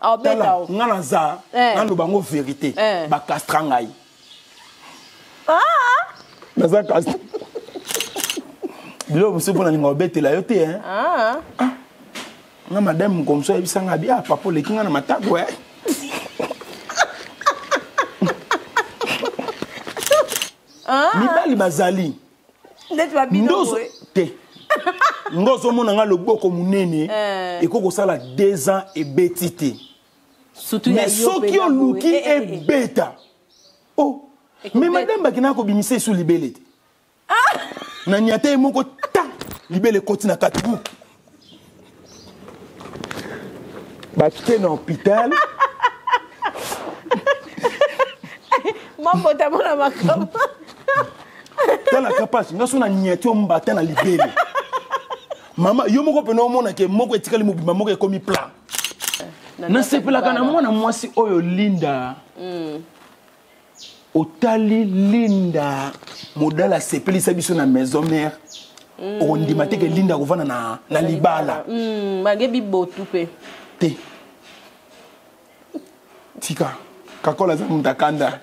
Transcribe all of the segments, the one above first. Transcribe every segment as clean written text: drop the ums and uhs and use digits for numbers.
Tala nga naza eh. naloba yango verité eh. Bakastra ngai. Ah! Naza castre. Biloko mosusu mpo nalinga obetela yo te. Ah. Ah. Nga madame mokomosu ayebisa nga bi ah papa oleki nga na matako e. Ah. Mibali bazali neti babino boye te. Nga ozomona nga loboko monene Eh. ekoki kosala 2 ans ebeti te. Surtout ya Mais yo soki mpenza oluki boye. Eh, eh, eh. ebeta o mais madame bakendaka kobimisa esu libele te na nyata ye moko ta libele ekoti na kati bu bake na hôpital. Mabota mona makambo. Talaka mpasi nga so na nyati yo mbata na libele mama yo moko mpena omonake moko etikali mobimba moko ekomi plan. Nasepelaka na mwana mwasi oyo Linda. Otali Linda modala asepelisa biso na maison mère, okondima te ke Linda akovanda na libala. Bange bibotu mpe. Te, tika kakola aza moto akanda.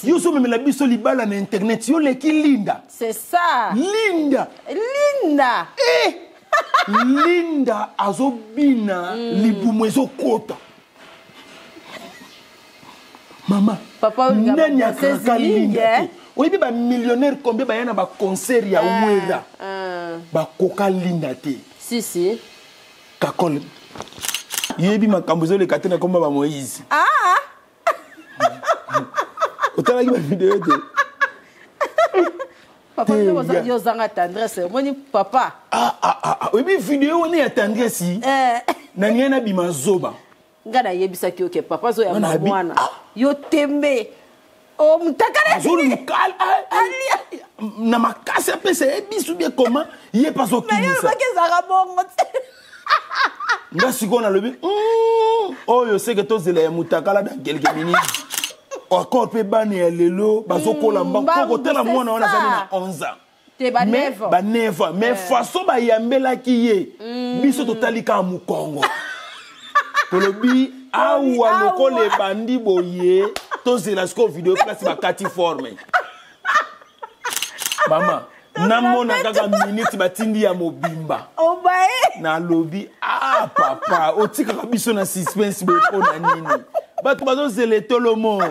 Yo ozomemela biso libala na internet, yo leki Linda. C'est ça. Linda. Linda. Eh! Linda azobina libumu ezokota mama. Papa olinga nani ba akaka danseuse mingi, Linda eh? te. Oyebi bamillionnaire combien baya na baconcert ya Wera? Bakoka Linda te. Si si. Kakol yebi makambo ezoleka te na komba ba Moïse. Ah! Otalaki bavideo te? Papa Te, bino boza ya. yo ozanga tendresse omoni papa. Ah, ah, ah, ah. Oyebi video wana ya tendresse? Eh. Na ngai nabima zoba. Ngai nayebisaki yo ke papa azoyamba Nga nayebi- mwana. Ah. Yo tembe o mutakala. Azoluka na makasi apesa ye bisu bie koma ye mpe Mais yo azokimisa. olobaki ezalaka bongo te. Nga sikoyo nalobi oyo seke tozela ya mutakala dans quelques minutes encore mpe bana ya lelo bazokola mbango Mbangu, kotala c'est mwana wana azali ça. na 11 ans. Te ba Mais 9 ans. ba 9 ans, mais façon bayambelaki ye biso totali kaka mokongo tolobi awa awa. Lokola ebandi boye tozela sikoyo video place bakati forme mama namona kaka minute batindi ya mobimba. Obaye. Nalobi ah papa otikaka biso na suspense boye mpo na nini? Bato bazozela etolomo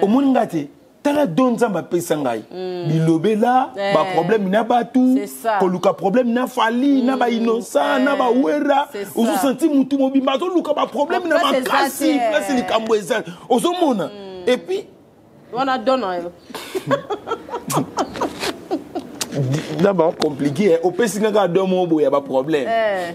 omoni nga te. Tala do Nzambe apesa ngai bilobela Eh. baproblème na bato C'est ça. koluka problème na Fali na bainnocent na bawera. C'est ça. Ozosanti mutu mobimba azoluka baproblème na Place eza makasi te. place likambo eza ozomona et puis wana dona yo. Na bacompliqué opesi nga kaka do moko boye ya baproblème. Eh.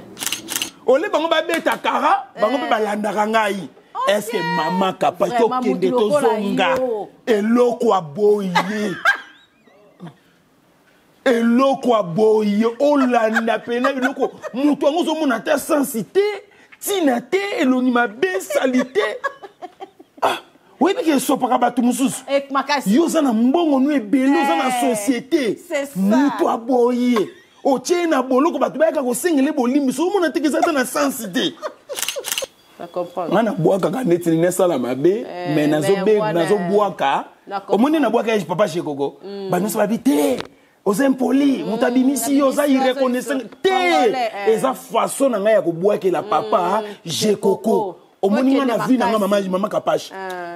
Ole bango babeta kara bango mpe balandaka ngai estce mama kapa Vraiment, tokende mutu lokola tozonga yo. eloko aboye eloko aboye olanda pena eloko moto yango ozomona ata sensi te ntina te elongi mabe sali te. Ah, oyebi ke esopaka bato mosusu. Eh, makasi. Yo oza na mbongo no ebele oza na Eh, société c'est ça. moto aboye otie ye na boloko bato bayaka kosengela bolimbisi omona teke eza ata na sensi te. Na comprendre. Nga nabwakaka neti nini esala mabe Eh, mais mais wana- nazobwaka. Na comprendre. Omoni nabwaka ye papa Shekoko banyonso babi te oza impoli moto abimisi yo oza abimisi yo, irreconnaissant aza te. Congolais, eh. Eza façon na ngai ya kobwakela papa Jekoko. Jekoko. Omoni nga na Okende vi na nga makasi. mama mama Kapache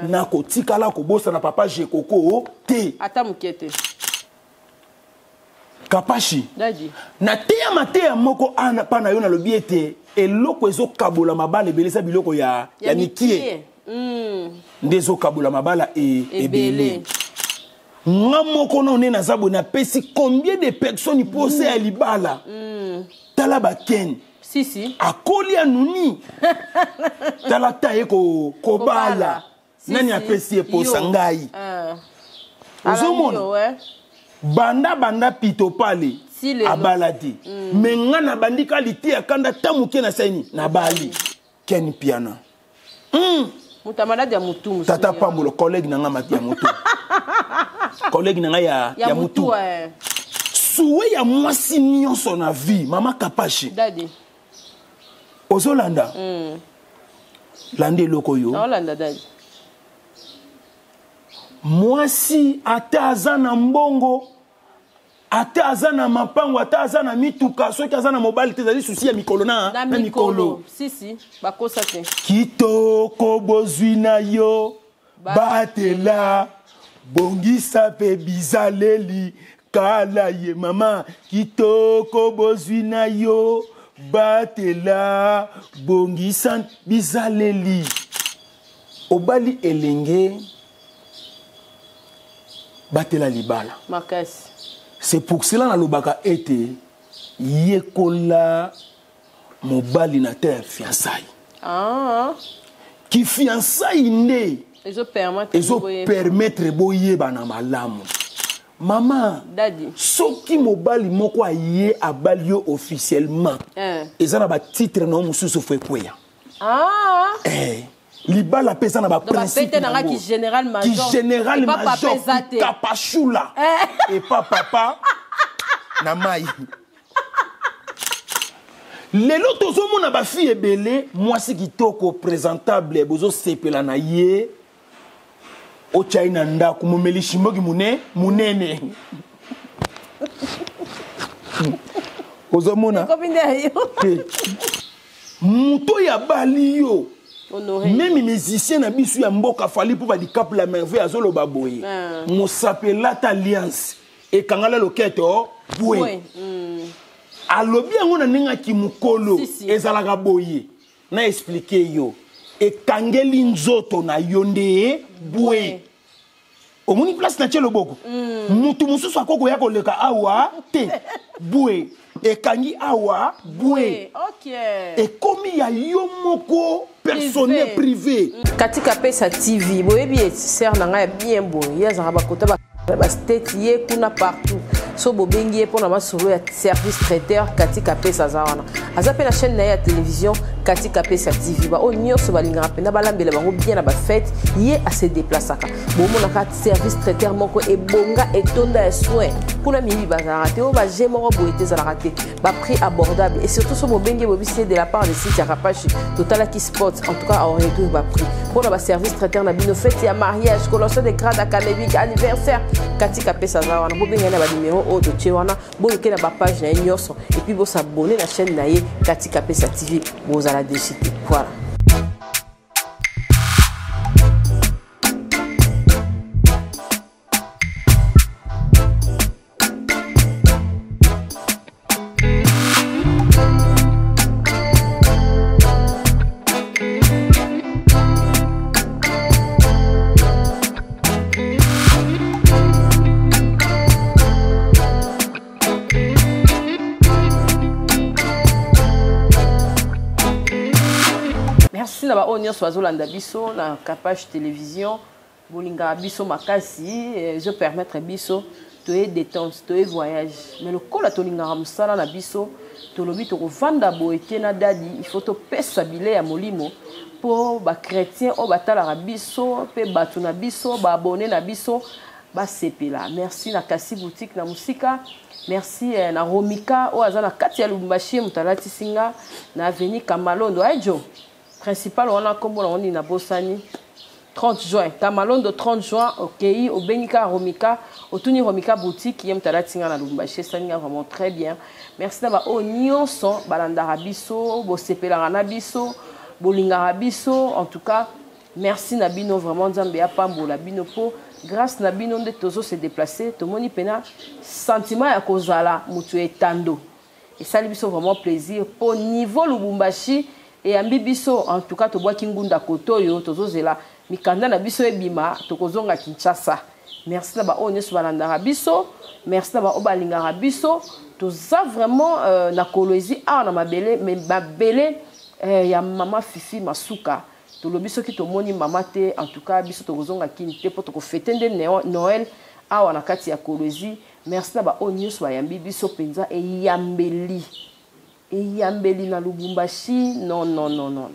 nakotikala kobosana papa Jekoko te. Ata moke te. Kapashi Dadi. Nateya mateya moko ana mpa na yo nalobi ete eloko ezokabola mabala ebele eza biloko ya mikie. Nde ezokabola mabala ebele. Ebele. Nga moko na nde naza boye napesi combien de personnes posa ya libala tala bakene Si si. akoli anuni tala ta ye kobala. Kobala. Si, Nani si. apesi ye posa? Yo. Ngai. Ah. Ozomona? Alandi yo, ouais. Banda banda pito pale Si lelo. abala te me nga nabandi ka liteya kanda ta moke na saini nabali Ken Piana. Moto ya maladi ya motu mosusu Tata ye. pambolo collègue na nga ya motu collègue na ngai ya, Ya ya motu motu eh. Suwe ya mwasi nyonso na vie mama Kapashi Dadi. Ozolanda? Landa eloko oyo. Naolanda, daddy. Mwasi, ata aza na mbongo, ata aza na mapango, ata aza na mituka, soki aza na mobali te, ezali souci ya mikolo na, na na mikolo. Mikolo, si si, bakosa te. Kitoko bozwi na yo, batela, bongisa mpe bizaleli kala ye. Mama, kitoko bozwi na yo, batela, bongisa bizaleli. Obali elenge, batela libala. Makasi. C'est pour cela nalobaka ete yekola mobali na te ya fiançailles. Ah. Ki fiançailles nde ezopermettre ezopermettre boyebana malamu, mama. Daddy. Soki mobali moko aye, abali yo officiellement, eza na batitre na yo mosusu, fo ekweya. Eh, libala mpe eza na baprincipe. Bapete na nga ki général major. Ki général Epa papa major. eza te. Kapashula epa papa na mai. Lelo tozomona bafille ebele, mwasi kitoko, présentable, bozosepela na ye, otya ye na ndako, momeli shimboki mune monene, ozomona Ekomi nde ya yo. Te, moto oyo abali yo, Honoré. Même musicien na biso ya mboka, Fally mpo badicap la merveille, azoloba boye: mosapi elata alliance, ekangala loketo bwe. Ouais. Alobi yango na ndenge aki mokolo. Si, si. Ezalaka boye, na expliquer yo: ekangeli nzoto na yo nde bwe. Omoni place na tie loboko, mutu mosusu akoki koya koleka awa te. Bwe ekangi awa bwe. Ekomi ya yo moko personnel, privé. Katika Pesa TV, boyebi ye, sœur na ngai ya bien boye. Ye azalaka bakota bastate, ye kuna partout. So bobengi ye mpona masolo ya service traiteur, Katika Pesa aza wana. Aza mpe na chaîne na ye ya télévision, Katika Pesa TV. Baoyo nyonso balingaka mpenza balambela bango bien na bafête, ye ase déplaçaka. Bomonaka service traiteur moko ebonga, etonda ya soin kuna. Miyibi bazalaka te, oyo baje moko boye te, ezalaka te. Baprix abordable et surtout so bobengi, bobisi ye de la part de site ya Kapashi, totalaki spot, en tout cas aoréduire baprix mpona baservice traiteur na bino, fête ya mariage, collation de grade académique, anniversaire. Katika Pesa aza wana. Bobenga ye na banimero oyo totie wana, boluke na bapage na ye nyonso et puis bosabonner na chaîne na ye, Katika Pesa TV. Bozala déçus te. Voilà. Merci na baoyo nyonso bazolanda biso na Capage Télévision. Bolingaka biso makasi, ezopermettre biso toye détente, toye voyage, mais lokola tolingaka mosala na biso, tolobi tokovanda boye te na daddy. Il faut topesa bilei ya molimo mpo bachrétien oyo batalaka biso mpe bato na biso, baabonnés na biso basepela. Merci na Kasi Boutique na mosika. Merci na Romika oyo aza na kati ya Lubumbashi, ye moto alatisi nga na avenue Kamalondo. Aejo principal wana, nkombo nango nini? Nabosani. 30 juin, Kamalondo 30 juin. Okei, obengi kaka Romika, otuni Romika Boutique, ye moto alati nga na Lubumbashi, esali nga vraiment très bien. Merci na baoyo nyonso balandaka biso, bosepelaka na biso, bolingaka biso. En tout cas merci na bino vraiment. Nzambe apambola bino, mpo grâce na bino nde tozo se déplacer. Tomoni mpena sentiment ya kozala moto ya etando, esali biso vraiment plaisir mpo niveau Lubumbashi eyambi biso. En tout cas tobwaki ngunda kote oyo, tozozela mikanda na biso ebima, tokozonga Kinshasa. Merci na baoyo nyonso balandaka biso, merci na baoyo balingaka biso. Toza vraiment na Kolwezi awa, na mabele, me mabele ya mama Fifi Masuka. Tolobi soki tomoni mama te, en tout cas biso tokozonga Kini te, mpo tokofêter nde Noël awa na kati ya Kolwezi. Merci na baoyo nyonso bayambi biso mpenza, eyambeli, eyambeli na Lubumbashi. Non, non, non, non,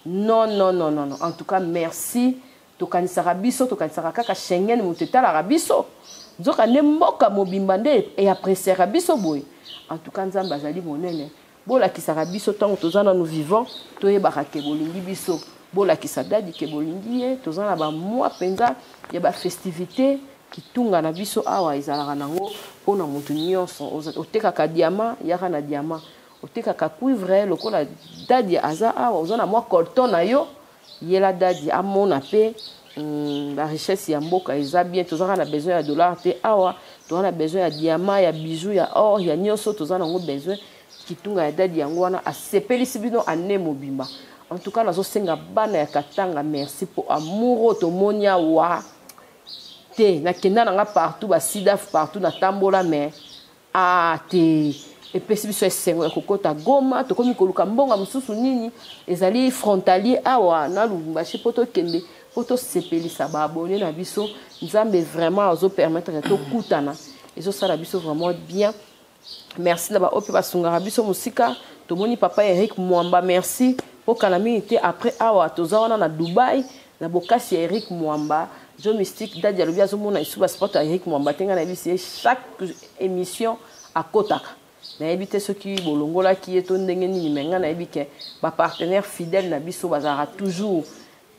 non, non, non, non, non, non. En tout cas merci. Tokanisaka biso, tokanisaka kaka Schengen moto etalaka biso, nzoka nde mboka mobimba nde eappréciaka biso boye. En tout cas Nzambe azali monene. Bolakisaka biso ntango toza nanu vivant, toyebaka ke bolingi biso. Bolakisa Dadi ke bolingi ye. Toza na bamwa mpenza ya bafestivité. Kitunga na biso awa ezalaka nango mpona motu nyonso. Otekaka diamant, yaka na diamant. Otekaka cuivre, lokola Dadi aza awa, oza na mwa colton na yo, yela Dadi amona pe ba richesse ya mboka eza bien. Tozaka na besoin ya dollar te awa, toza na besoin ya diamant, ya bijou, ya or, ya nyonso toza nango besoin. Kitunga ya Dadi yango wana asepelisi bino ane mobimba. En tout cas nazosenga bana ya Katanga merci po amour oyo tomoni awa te. Nakenda nanga partout, ba sidaf partout natambola, mais ah te, epesi biso esengo ya kokota Goma. Tokomi koluka mbongo mosusu nini ezali frontalier awa na Lubumbashi po tokende po tosepelisa ba abonné na biso. Nzambe vraiment azopermettre tokutana, ezosala biso vraiment bien. Merci na ba oyo mpe basungaka biso mosika. Tomoni papa Eric Mwamba, merci po kala mingi te après awa toza wana na Dubai na bokasi ya Eric Mwamba. Joe Mystique Dadi alobi azomona esu ba sport ya Eric Mwamba te. Nga nayebisi ye chaque émission akotaka, nayebi te soki bolongolaki ye to ndenge nini, mais nga nayebi ke ba partenaire fidèle na biso bazalaka toujours.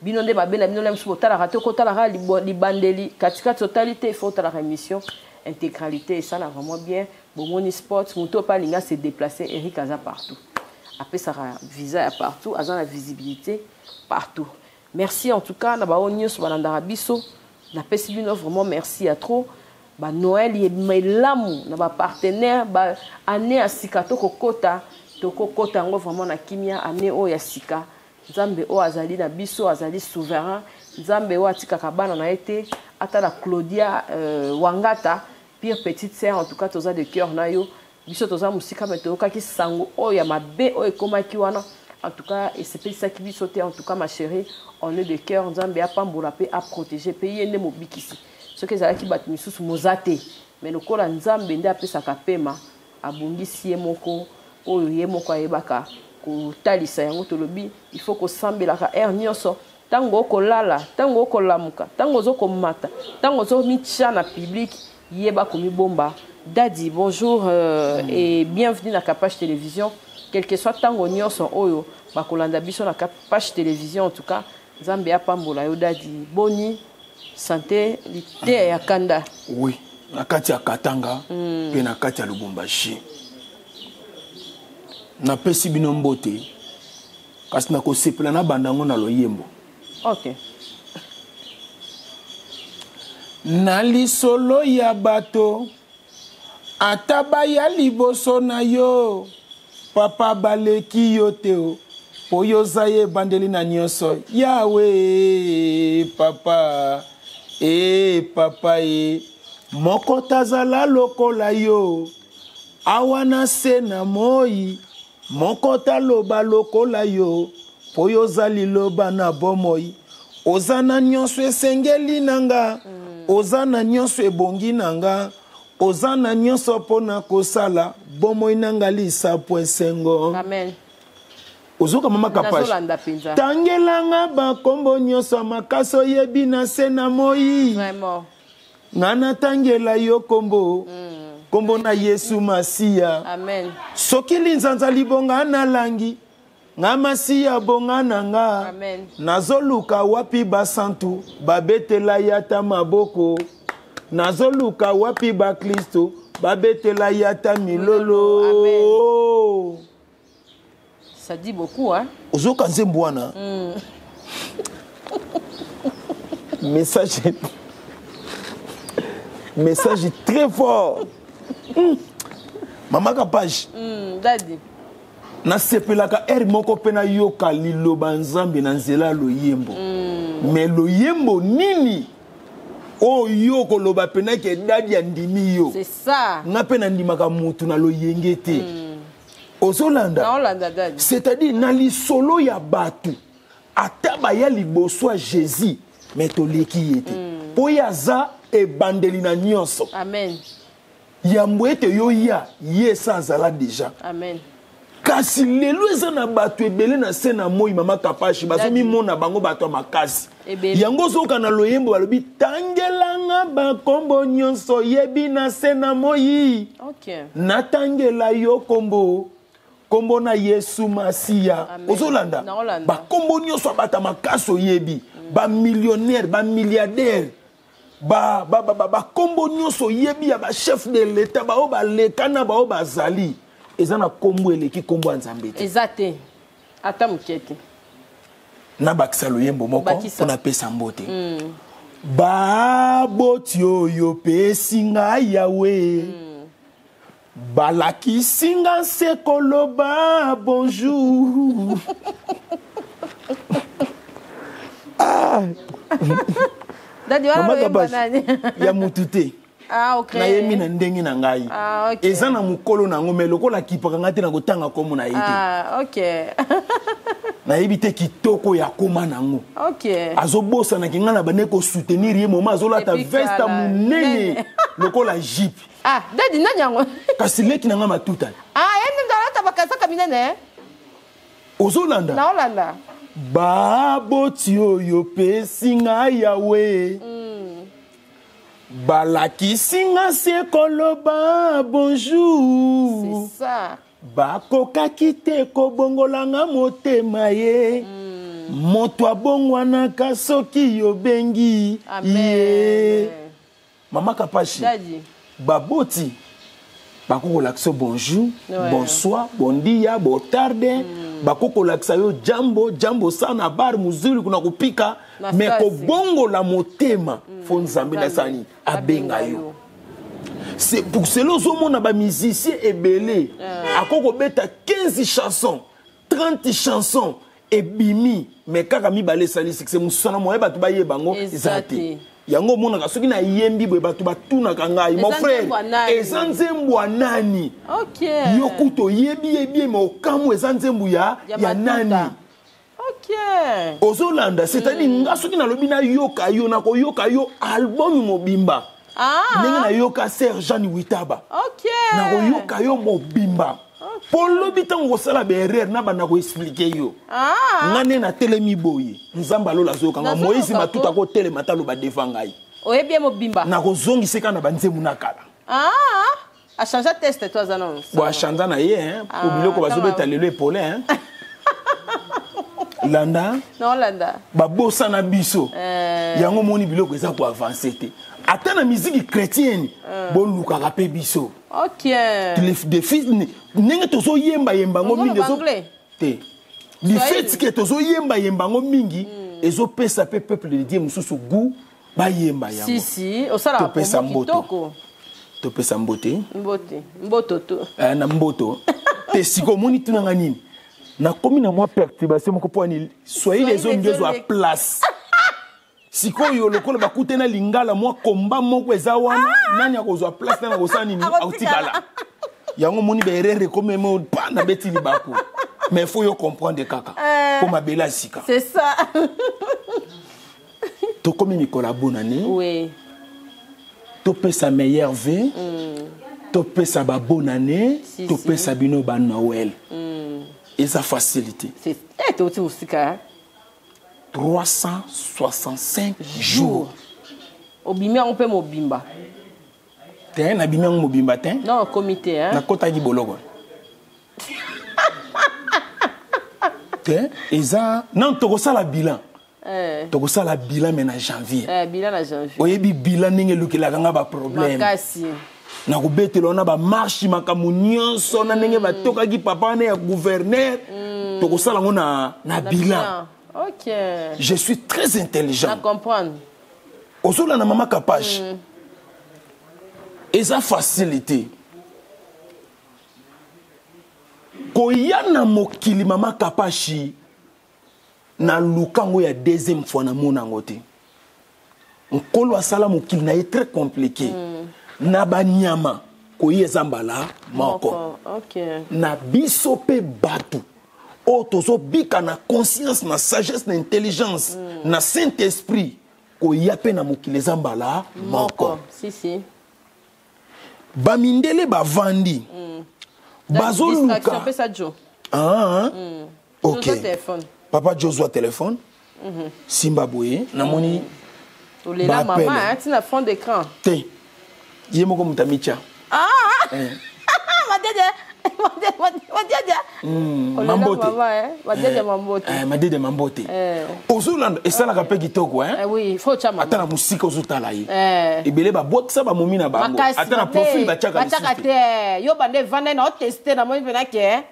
Bino nde mabe na bino na biso, botalaka te, okotalaka libandeli, katikati otali te. Il faut otalaka émission intégralité, esala vraiment bien. Bomoni sport, moto oyo mpe alinga se déplacer, Eric aza partout, apesaka visa ya partout, aza na visibilité partout. Merci en tout cas na baoyo nyonso balandaka biso, napesi bino vraiment merci ya trop. Ba Noël yebima elamu na ba partenaire, ba année ya sika tokokota, tokokota yango vraiment na kimia. Année oyo ya sika, Nzambe oyo azali na biso azali souverain, Nzambe oyo atikaka bana na ye te. Ata na Claudia Wangata, pire petite sœur, en tout cas toza de cœur na yo. Biso toza mosika, me toyokaki sango oyo ya mabe oyo ekomaki wana, en tout cas esepelisaki biso te. En tout cas ma chérie, on est de cœur. Nzambe apambola mpe aprotéger mpe ye nde mobikisi. Soki ezalaki bato misusu moza te, mais lokola Nzambe nde apesaka pema, abongisi ye moko oyo ye moko ayebaka kotalisa yango. Tolobi il faut kosambelaka heure nyonso, ntango okolala, ntango okolamuka, ntango ozokomata, ntango ozomitya na public, yeba komibomba. Dadi, bonjour et bienvenue na Capage Télévision. Quel que soit ntango nyonso oyo bakolanda biso na Capage Télévision, en tout cas Nzambe apambola yo. Dadi, boni santé, liteya ya kanda? Oui, na kati ya Katanga mpe na kati ya Lubumbashi, napesi bino mbote, kasi nakosepela na banda yango na loyembo. Ok. Na lisolo ya bato, ata baya liboso na yo, papa, baleki yo te o, po yo oza ye ebandeli na nyonso. Yawe papa e, papa e, moko tazala lokola yo awa na se na moi, moko taloba lokola yo, po yo oza liloba na bomoi. Oza na nyonso esengeli na nga, oza na nyonso ebongi na nga, oza na nyonso mpo na kosala bomoi na nga lisapo esengo. Amen. Ozoka mama Kapage? Nazolanda mpenza. Tangelanga bakombo nyonso ya makasi oyebi na se na moi. Vraiment. Nga natangela yo kombo, kombo na Yesu Masiya. Amen. Soki linzanza libonga na langi, nga Masiya bonga na nga. Amen. Nazoluka wapi basantu babetela ye ata maboko, nazoluka wapi baklisto babetela ye ata milolo. Ça dit beaucoup, hein. Ozoka nzembo wana, message très fort. Mama Kapage. Dadi. Nasepelaka heure moko mpe nayoka liloba Nzambe na nzela ya loyembo. Mais loyembo nini oyo koloba pena ke Dadi andimi yo? C'est ça. Nga mpe nandimaka mutu na loyenge te. Ozolanda? Naolanda, Dadi. C'est-à-dire na lisolo ya bato, ata baya liboso ya Jésus, mais toleki ye te, mpo ye aza ebandeli na nyonso. Amen. Yambo ete yo ya ye esa azala déjà. Amen. Kasi lelo eza na bato ebele na se na moi, mama Kapashi, bazomimona bango bato ya makasi. Ebele. Yango ozoyoka na loyembo balobi: tangelanga bakombo nyonso yebi na se na moi, Ok. natangela yo kombo. Nkombo na Yesu Masiya. Ozolanda bakombo nyonso ya bato ya makasi oyebi, bamillionnaire, bamilliardaire, bakombo nyonso oyebi ya bachef de l'État, baoyo baleka na baoyo bazali, eza na kombo eleki kombo ya Nzambe te. Eza te, ata moke te. Nabakisa loyembo moko mpo napesa mbote. Baboti oyo pesi ngai Yawe, balakisi nga nse koloba bonjour. Ah. Dadi, wana Mama loyembo Kabash, nani? Ya mutu te. Ah, ok. Nayembi na ndenge na ngai. Ah, ok. Eza na mokolo na yango, me lokola akipaka ngai te, na kotanga nkombo na ye te. Ah, ok. Nayebi te kitoko ya koma nango. Azobosanaki ngai na bande kosoutenir ye moma azolata Depuis veste kala. monene lokola jipe. Ah, dadi, nani yango? Kasi leki na ngai matuta. Ah, ye nde alata bakazaka minene, eh? Ozolanda? Naolanda. Baboti oyo pesi ngai Yawe, balakisi nga se koloba bonjour. C'est ça. Bakokaki te kobongola nga motema ye. Moto abongwanaka soki yobengi Amen. ye. Mama Kapashi, Dadi. baboti bakokolakisa yo bonjour, bonsoir, bondia, botarde, bakokolakisa yo jambo, jambo sana bar muzuri kuna kopika, Na me sasi. kobongola motema fo Nzambe nasani abenga yo. C'est pour cela ozomona bamusicien ebele akoki kobeta 15 chansons, 30 chansons ebimi, mais kaka mibale esali succès, mosusu na moye bato bayeba yango Eza eza te. te. Yango omonaka soki nayembi boye, bato batunaka ngai: Eza "Mon frère, nzembo ya nani?" eza nzembo ya nani?" Yo kutu oyebi yebi, me okamu eza nzembo ya, Ya ya matuta. nani? Ozolanda? C'est-à-dire nga soki nalobi nayoka yo, nakoyoka yo album mobimba. Ndenge nayoka Ser Jean Witaba, nakoyoka yo mobimba mpo lobi ntango kosala baerreur na banda koexpliquer yo. Nga nde natelemi boye, Nzambe alola azoyoka nga. Nazoyoka Moïse Matuta ko. akotelema ta aloba devant ngai. Oyebi ye mobimba. Nakozongisa kaka na banzembo na kala. Ah, achange teste to aza nano. Bo achanza na ye, hein, po Ah, biloko bazobeta tama- lelo epole, hein. Landa. Naolanda. Babosana biso. Yango moni biloko eza koavancer te, ata na miziki chrétienne bolukaka mpe biso. Ndenge tozoyembayemba yango Ozoloba mingi anglais? Te, du Swahili? fait ke tozoyembayemba yango mingi, ezopesa mpe peuple de Dieu mosusu goût bayemba yango. Si si, osalaka Topesa promo mboto. kitoko. Topesa mbote. Mbote, mboto to. Eh, na mboto te. Sikoyo omoni, tunanga nini, nakomi na mwa perturbation moko mpo ani swahili Swahili ezondi ezwa place. Sikoyo lokola bakute na lingala, mwa komba moko eza wana, nani akozwa place, nani akosala nini? Akotikala. Akotikala. Yango omoni baerreur ekomema pa nabeti libaku, mais faut yo comprendre kaka mpo mabele ya sika. C'est ça. Tokomi mikolo ya bonane. Topesa meilleurs vœux, topesa babonne année, Si, topesa bino banoël. Eza facilité. C'est eh, toti mosika, hein? 365 jours. Obimi yango mpe mobimba. Te, nabimi yango mobimba te. Non, okomi te, hein? Nakotaki boloko te. Eza non, tokosala bilan. Tokosala bilan me na janvier. Eh, bilan na janvier. Oyebi bilan ndenge elukelaka nga baproblème. Makasi. Nakobetela wana bamarche, makambo nyonso na ndenge batokaki papa wana ya gouverneur. Tokosala yango na Na bilan. Ok. Je suis très intelligent. Na comprendre. Ozolanda, mama Kapage? Eza facilité koya na mokili. Mama Kapashi, naluka yango ya deuxième fois, namona yango te. Nkolo asala mokili na ye très compliqué. Na banyama koya eza mbala moko. Na biso mpe bato oyo tozobika na conscience, na sagesse, na intelligence, na saint esprit, koya mpe na mokili eza mbala moko. Moko, si si. Bamindele bavandi, bazoluka. Distraction, pesa Jo. Ah, ok. Jozwa téléphone. Papa, jozwa téléphone, simba boye, namoni. Olela. Baappel. Mama, hein, ntina fond d'écran. Te, ye moko moto amitya. Ah, madede. Madiadia. Mambote. Madiadia mambote. Madiadia mambote. Ozolanda esalaka mpe kitoko hein? Oui, faut otya mama. Ata na mosika ozotala ye. Ebele babwakisa bamomi na bango. Ata na profil batiaka batiaka te. Yo bande evanda na oteste na moni mpena ke.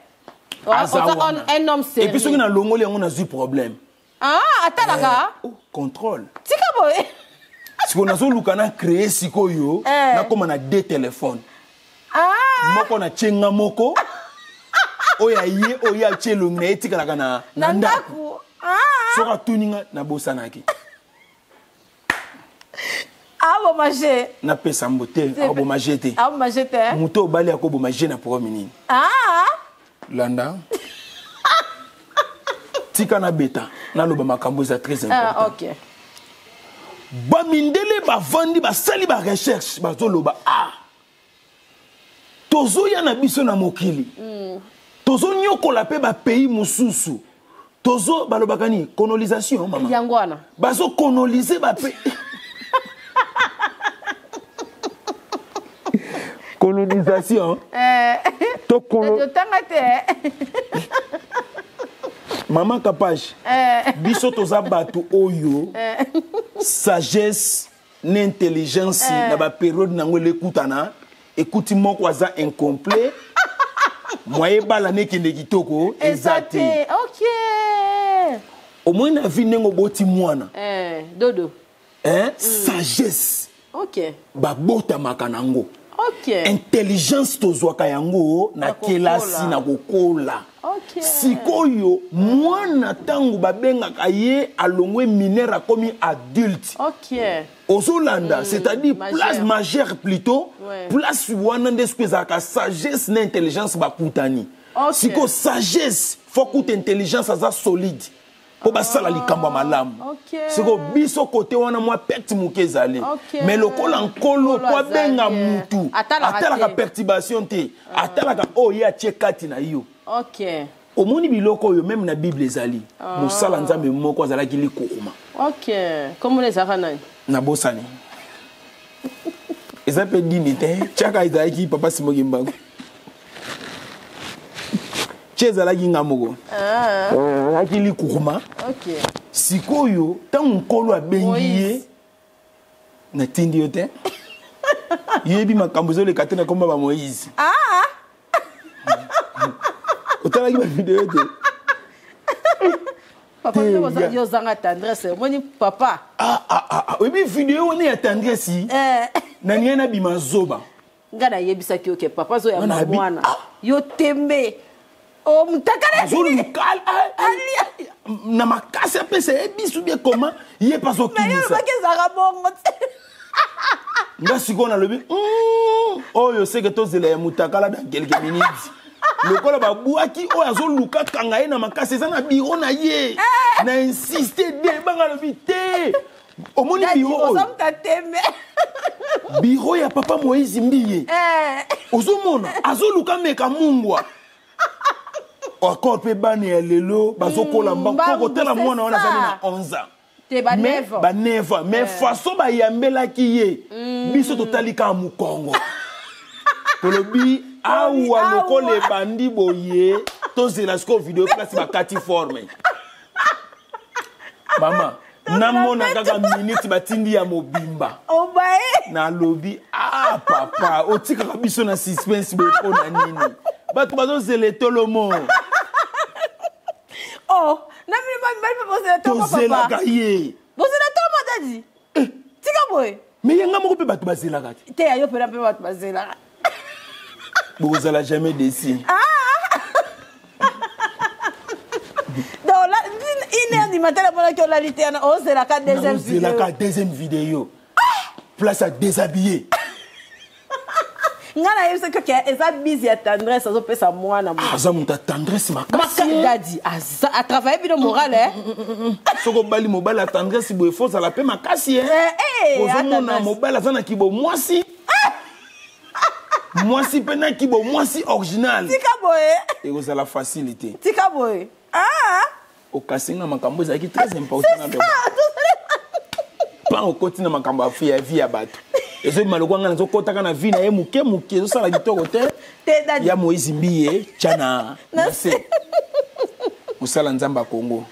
Aza wana. Un homme sérieux. Et puis soki nalongoli yango nazwi problème. Ah, atalaka. Oh, contrôle. Tika boye. Sikoyo nazoluka na créer sikoyo nakóma na deux téléphones. Moko na tie nga moko oyo aye oyo atie elongi na ye etikalaka na ndako. Soki atuni nga nabosanaki. Aboma je. Napesa mbo te, akoboma je te. Aboma je te. Moto obali akoboma je na programme nini? Landa. Tika na beta naloba makambo eza très important. Ok. Bamindele bavandi basali ba recherche bazoloba tozoya na biso na mokili. Tozonyokola pe ba pays mosusu. Tozo balobaka nini? Colonisation mama. Yango wana. Bazo coloniser ba pays. Colonisation. To tanga te. Maman Kapash. Biso toza bato oyo. Sagesse na intelligence na ba période nango elekutana ekuti moko aza incomplet. Moye bala nekende kitoko eza te. OK. Au moins na vie ndenge oboti mwana. Dodo. Sagesse. OK. Babotamaka nango. OK. Intelligence tozwaka yango na kelasi na kokola. OK. Sikoyo mwana tango babengaka ye alongwe mineur akomi adulte. OK. Ozolanda, c'est-à-dire place majeure plutôt, place wana nde soki ezalaka sagesse na intelligence bakutani. Siko sagesse faut kuta intelligence aza solide. Po basala likambo ya malamu. Siko biso kote wana mwa perte moke ezali. Mais lokola nkolo po abenga mutu, atalaka perturbation te, atalaka oyo ye atie kati na yo. Omoni biloko oyo même na Bible ezali. Mosala Nzambe moko azalaki likokoma. OK. Comment ezalaka nani? Nabosani. Eza pe dini te. Tiaka ezalaki papa Simon Kimbangu. Tie ezalaki nga moko. Azalaki likokoma. Sikoyo ntango nkolo abengi ye natindi yo te. Yebi makambo ezoleka te na komba ba Moïse. Otalaki ba video te. Papa, yo ozanga tendresse. Omoni papa. Oyebi video wana ya tendresse? Na ngai nabima zoba. Nga nayebisaki yo ke papa azoyamba mwana. Yo tembe. Oh, mutakala. Azoluka, na makasi apesa ye bisu bien comment ye pa azokimisa. Mais yo olobaki ezalaka bongo te. Nga sikoyo nalobi, oyo seke tozela ya mutakala dans quelques minutes. Lokola babwaki oyo azoluka kanga ye na makasi eza na bureau na ye. Na insiste de banga lobi te. Omoni bureau oyo. Oza mutu ateme. Bureau ya papa Moïse Mbiye. Ozomona azoluka meka mungwa. Encore pe bana ya lelo bazokola mbangu. Koko tala mwana wana azali na 11 ans. Te ba Mais 9 ans. ba 9 ans. Mais façon ba yambelaki ye. Biso totali kaka mokongo. Tolobi awa lokola ebandi boye, tozela sikoyo video place bakati forme. Mama, namona kaka minute batindi ya mobimba. Obaye. Nalobi, papa, otikaka biso na suspense boye mpo na nini? Bato bazozela etolomo. Oh, na bino ba mibali mpe bozela tolomo, papa. Tozelaka ye. Bozela tolomo, dadi? Tika boye. Mais yanga moko mpe bato bazelaka te. Te, ya yo mpe bato bazelaka. Bozala jamais déçu. Donc là, une heure du matin, la bonne qui a l'ité, on c'est la deuxième C'est la vidéo. deuxième vidéo. Place à déshabiller. Nga na yebisa que eza busy ya tendresse, azopesa mwana mo. Aza moto ya tendresse makasi. Maka, dadi, aza, a travailler bino moral, hein? Soko bali mobali ya tendresse boye, faut ozala pe makasi, hein? Ozomona Tendresse. mobali aza na kibo mwasi. Mwasi pe na kibo mwasi original. Tika boye. Ekozala facilité. Tika boye. Okasinga makambo ezalaki très important na C'est loba. ça. Pa okoti na makambo ya vie ya bato. Ezobima lokola ngai nazokɔtaka na vie na ye moke moke, ezosala kitoko te. Te, Daddy. Ya Moïse Mbiye tya na na se. Mosala Nzambe ya Congo.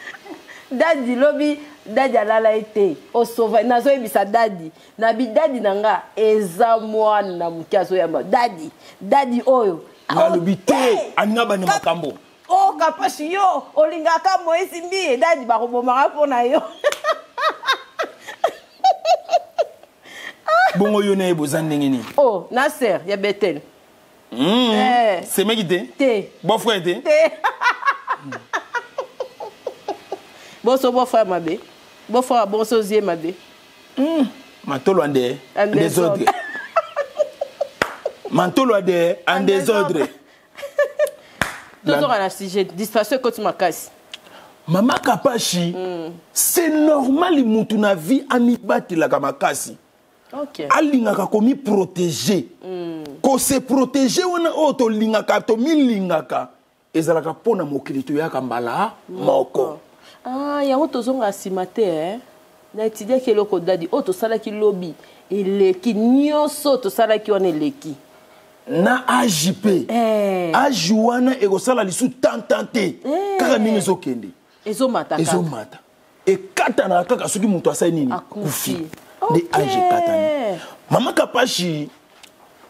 Daddy lobi Daddy alala ye te. Osova nazoyebisa Daddy. Na bi Daddy na nga eza mwana moke azoyamba. Daddy, Daddy oyo. Nalobi te, aninga bani makambo. Oh Kapashi yo olingaka Moïse Mbiye Daddy bakobomaka mpo na yo. Bongo yo na ye boza ndenge nini? Oh, na sœur ya Bethel. Eh. Semeki te? Te. Beau frère te? Te. Boso beau frère mabe. Beau frère boso zie mabe. Matolo ande En désordre. Mantolo ande en désordre. Tozoka na sujet distraction ekoti makasi. Mama Kapashi, c'est normal mutu na vie amibatelaka makasi. Okay. Alingaka komi protéger. Ko se protéger wana oyo tolingaka, tomilingaka, ezalaka mpona mokili toyaka mbala moko. Ah, yango tozonga nsima te, eh? Na étudiaki eloko Daddy oyo tosalaki lobi eleki nyonso tosalaki wana eleki. Na age pe. Age wana ekosala lisu tantan te. Kaka ndenge ezokende. Ezomata kaka. Ezomata. Ekatanaka kaka soki moto asali nini? Akufi. Kufi. Nde age ekatani. Mama Kapashi,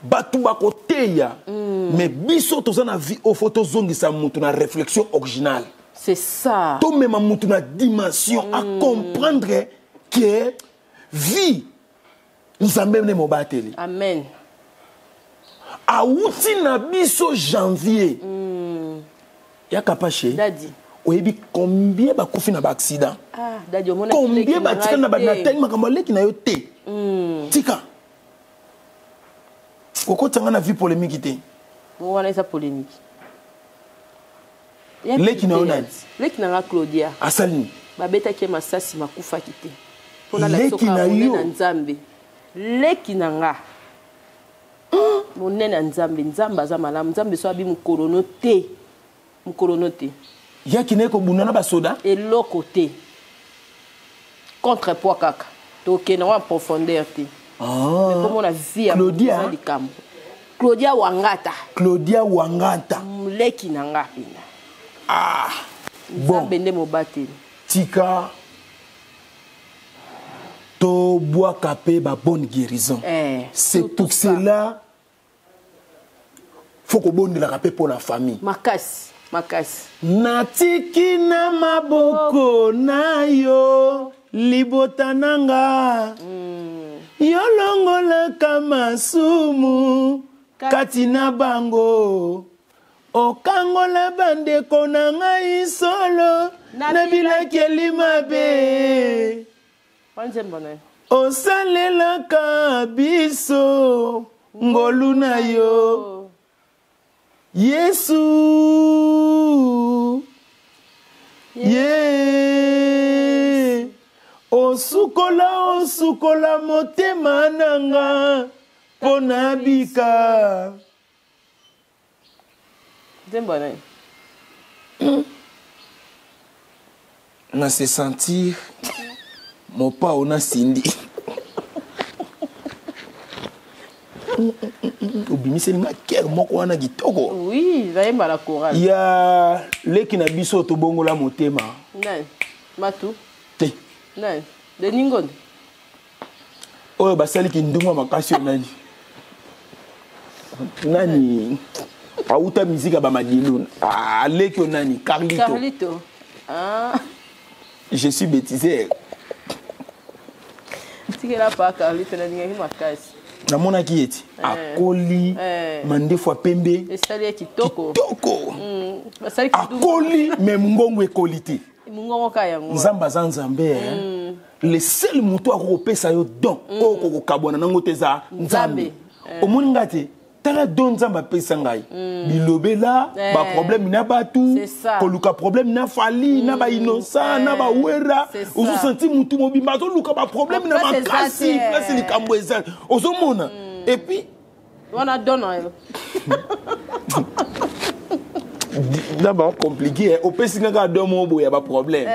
bato bakoteya, mais biso toza na vie oyo faut tozongisa moto na réflexion originale. C'est ça. Tomema moto na dimension à comprendre que vie Nzambe nde mobateli. Amen. Awuti na biso janvier. Ya Kapashi. Daddy. Oyebi combien bakufi na ba accident? Ah, Daddy, omona combien leki na batikali na ba ngai te. natali makambo ya leki na yo te. Tika. Kokotisa nga na vie polémique te. Bon, wana eza polémique. Ya Leki na yo nani? Leki na nga Claudia. Asali nini? Babetaki ye masasi makufaki te. Mpona Leki lakisa na monene yo? ya Nzambe. Leki na nga. Monene ya Nzambe, Nzambe aza malamu. Nzambe so abi mokolo no te. Mokolo no te. Yaki na ye kobunda na basoda? Eloko te. Contrepoids kaka. Tokende yango en profondeur te. Ah. Mais komona vie ya Claudia? moto eza likambo. Claudia Wangata. Claudia Wangata. Leki na nga pena. Ah. Bon. Nzambe nde mobateli. Tika tobwaka pe ba bonne guérison. Eh, c'est surtout pour ça. cela faut kobondelaka pe pour la famille. Makasi, makasi. Natiki na maboko na yo libota nanga. Yo longolaka masumu kati na bango. Okangola bandeko na ngai solo Na na bilakeli mabe. Wanzembo na yo. Osalelaka biso ngolu na yo. Yesu. Ye. Osukola, osukola motema na nga mpo nabika. Nzembo ya nani? Na se sentir mopao na Cindy. Obimiseli nga cœur moko wana kitoko. Oui, nayemba na chorale. Ya leki na biso tobongola motema. Nani? Matu? Te. Nani? Denis Ngonde? Oyo basali kindumba makasi oyo nani? Nani? Auta musique ya ba Madilu. Ah, leki oyo nani? Carlito. Carlito. Ah. Je suis bêtiseur. Tikela pa Carlito na lingaki makasi. Namonaki ye ti. Akoli, mandefu ya pembe. Esali ye kitoko. Kitoko. Basali kidumu. Akoli, mais mongongo ekoli te. Mongongo ka yango. Nzambe aza Nzambe, hein. Le seul moto akopesa yo don, oyo kokokabwana nango te eza Nzambe. Nzambe. Omoni nga te, tala don Nzambe apesa ngai. Bilobela, ba problème na batu, C'est ça. koluka problème na Fally, na ba innocent, na ba wera. C'est ça. Ozo sentir mutu mobimba, azoluka ba problème na Place eza makasi, te. place likambo eza. Ozomona. Et puis wana don na yo. D'abord compliqué, hein. Opesi nga kaka don moko boye ya ba problème.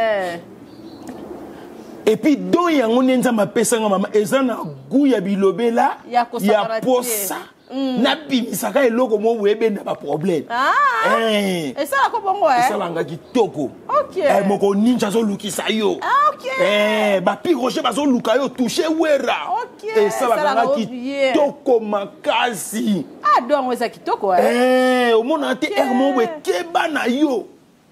Et puis don yango nde Nzambe apesanga, mama, eza na goût ya bilobela, Ya kosakana ya te. posa Nabimisaka eloko moko boye, ebenda baproblème. Ah. Eh. Esalaka bongo, eh? Esalanga kitoko. Ok. Eh, moko ninja azolukisa yo. Ah, ok. Eh, bapi Roger bazoluka yo, touche Wera. Ok, Esalaka nga esalaka bien. kitoko makasi. Ah, don yango eza kitoko, eh? Eh, omona te, aire moko boye, keba na yo,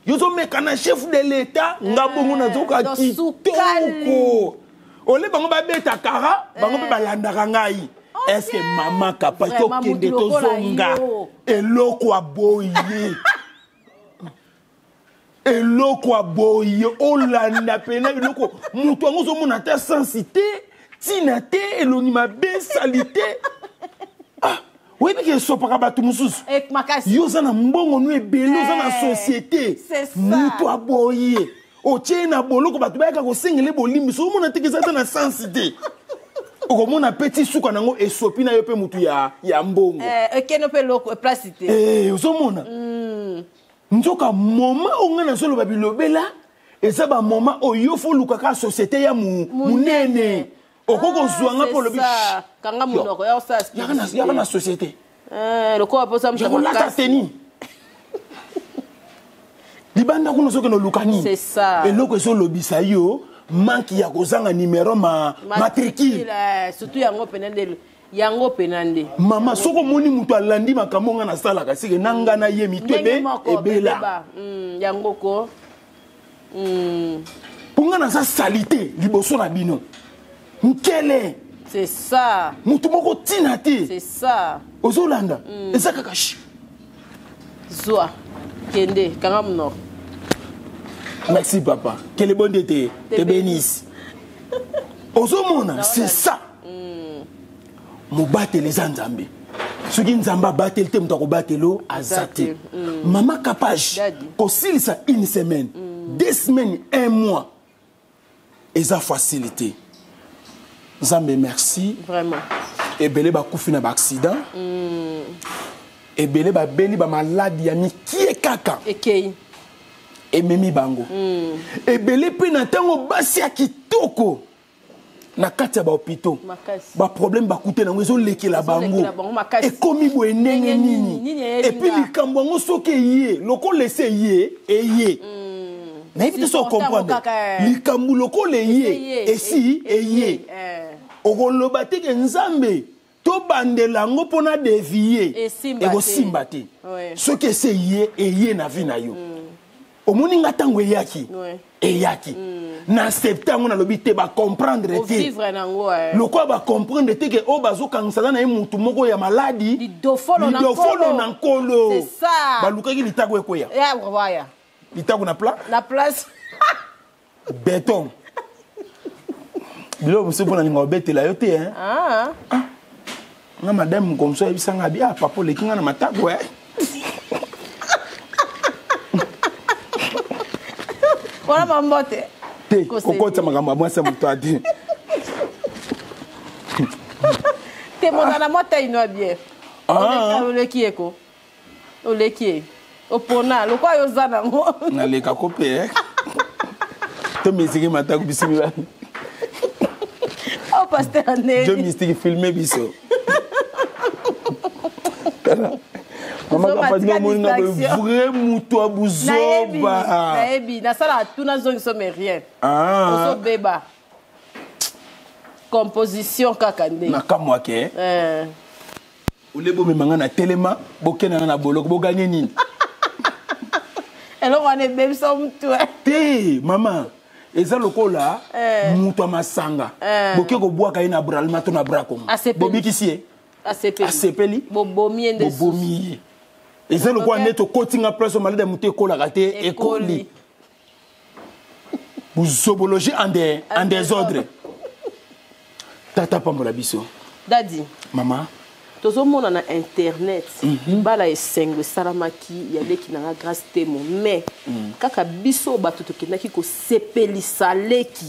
yo ozomeka na chef de l'État. Nga bongo nazoka Donc, kitoko. Ole bango babeta kara, bango mpe balandaka ngai. Est-ce mama Kapa, Vraiment, tokende, mutu lokola tozonga. yo. Eloko ya boye, eloko ya boye, olanda pena eloko moto yango, ozomona ata sensi te, ntina te, elongi mabe, sali te. Ah, oyebi ke esopaka bato mosusu. Eh, makasi. Yo oza na mbongo no ebele, oza na Eh, société. c'est ça. Moto aboye, otie ye na boloko, bato bayaka kosengela bolimbisi, omona teke eza ata na sensi te. Okomona mpe ti suka nango esopi na yo mpe motu ya mbongo. Eh, ekende mpe eloko place te. Eh, ozomona nzoka moma oyo ngai nazoloba bilobela, eza bamoma oyo yo fo olukaka société ya monene. Okoki kozwa nga mpo olobi: C'est ça. Kanga monoko ya osala. Yaka na société. Eh, lokola mposa moto Ya kolata makasi. teni libanda kuna, ozokende oluka nini? C'est ça. Eloko ezolobisa yo, manque ya kozanga numéro ma matricule. Eh, surtout yango pena nde, yango pena nde. Mama, soki omoni moto alandi makambo nga nasalaka, sike na nga na ye mito Ndenge ebe moko ebela. ebeba. Yango ko. Mpo nga naza sali te liboso na bino, nkele. C'est ça. Motu moko ntina te. C'est ça. Ozolanda, eza kaka shi. Zwa, kende, kanga monoko. Merci papa, que le bon Dieu te bénisse. Ozomona, c'est ça. Mobateli eza Nzambe. Soki Nzambe abateli te, moto akobatela aza te. Mama Capage, Daddy. kosilisa une semaine, 2 semaines, un mois, eza facilité. Nzambe merci. Vraiment. Ebele bakufi na baaccident, ebele babeli bamaladi ya mikie kaka. Ekei. Ememi bango ebele mpe na ntango basi ya kitoko na kati ya bahôpitaux. Makasi. Baproblème bakute nango ezolekela bango. Ezolekela bango makasi. Ekomi boye ndenge Ndenge nini? nini? Nini eyeli Et puis nga? Likambo yango soki eye, lokola esi eye, eye, nayebi te so Supporter yango comprendre. kaka, eh. Likambo lokola eye, Eye, esi eye, okoloba te ke Nzambe, tobandela yango mpona dévier. Esimba te. Ekosimba te. Soki esi eye, eye na vie na yo. Omoni nga, ntango eyaki, eyaki na accepte yango, nalobi te, bacomprendre te. Ovivre nango, eh. Lokola bacomprendre te ke oyo bazokangisa aza na ye mutu moko ya maladi. Lidofolo na Lidofolo nkolo. na nkolo. C'est ça. Balukaki litako ekweya. Ya waya. Litako na plat. Na place. Béton, biloko mosusu mpo nalinga kobetela yo te, hein. Ah. Nga madame mokomso ayebisanga abi: "Ah papa, oleki nga na matako, eh." Wana mambote. Te. Koseli. Kokotisa makambo ya mwasi ya moto ate. Te, mozala mwa taino ya bien. Ah. Oleki ye ko, oleki ye, opona lokwa yo oza nango. Naleka ko mpe, eh. To mystique matako biso mibale. O pasteur Jo Aneli. Mystique filme biso. Tala. Mama Zoma, Kapasi, tika omoni nga boye, distraction. vrai moto ya Nayebi. buzoba. Nayebi, nasalaka tuna zongiso, mais rien. Ah. Ozobeba composition kaka nde. Nakamwake. Eh. Ole bomema nga na telema, bokenda nga na boloko, boganye nini? Eloko wana ebebisa mutu, eh. Te mama, eza lokola Eh. moto ya masanga. Eh. Boke kobwaka ye na Bralima to na Bracongo. Asepeli. Bobikisi ye? Asepeli. Asepeli. Bobomi ye nde. Bobomi ye. Eza lokola nde tokoti nga place malade ya moto ekolaka te, ekoli. Ekoli. Buzobologie en En désordre. Tata pambola biso. Dadi. Mama. Tozomona na internet bala esengo esalamaki ya leki na nga Grâce Temo, mais kaka biso bato tokendaki kosepelisa leki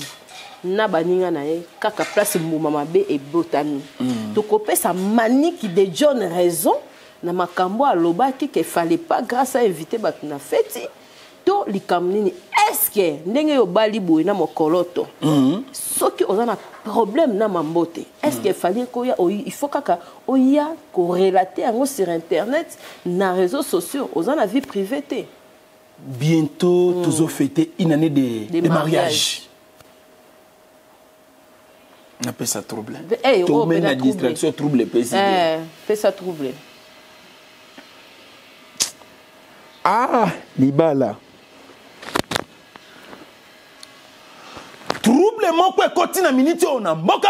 na baninga na ye, kaka place mbuma mabe ebotami. Tokopesa Maniki de John raison na makambo alobaki ke fallait pas Grâce a invité bato na feti to likambo nini? Est-ce que ndenge yo obali boye na mokoloto, soki oza na problème na mambote, est ce que fallait koya, il faut kaka oya korelater yango sur internet, na réseaux sociaux? Oza na vie privée te? Bientôt tozofêter une année de de mariage. Mariage. Napesa trouble. Eh, oh, tomei na pena trouble. Distraction, trouble epesi te. Eh, pesa trouble. Ah, libala, trouble moko ekoti na miniti oyo na mboka.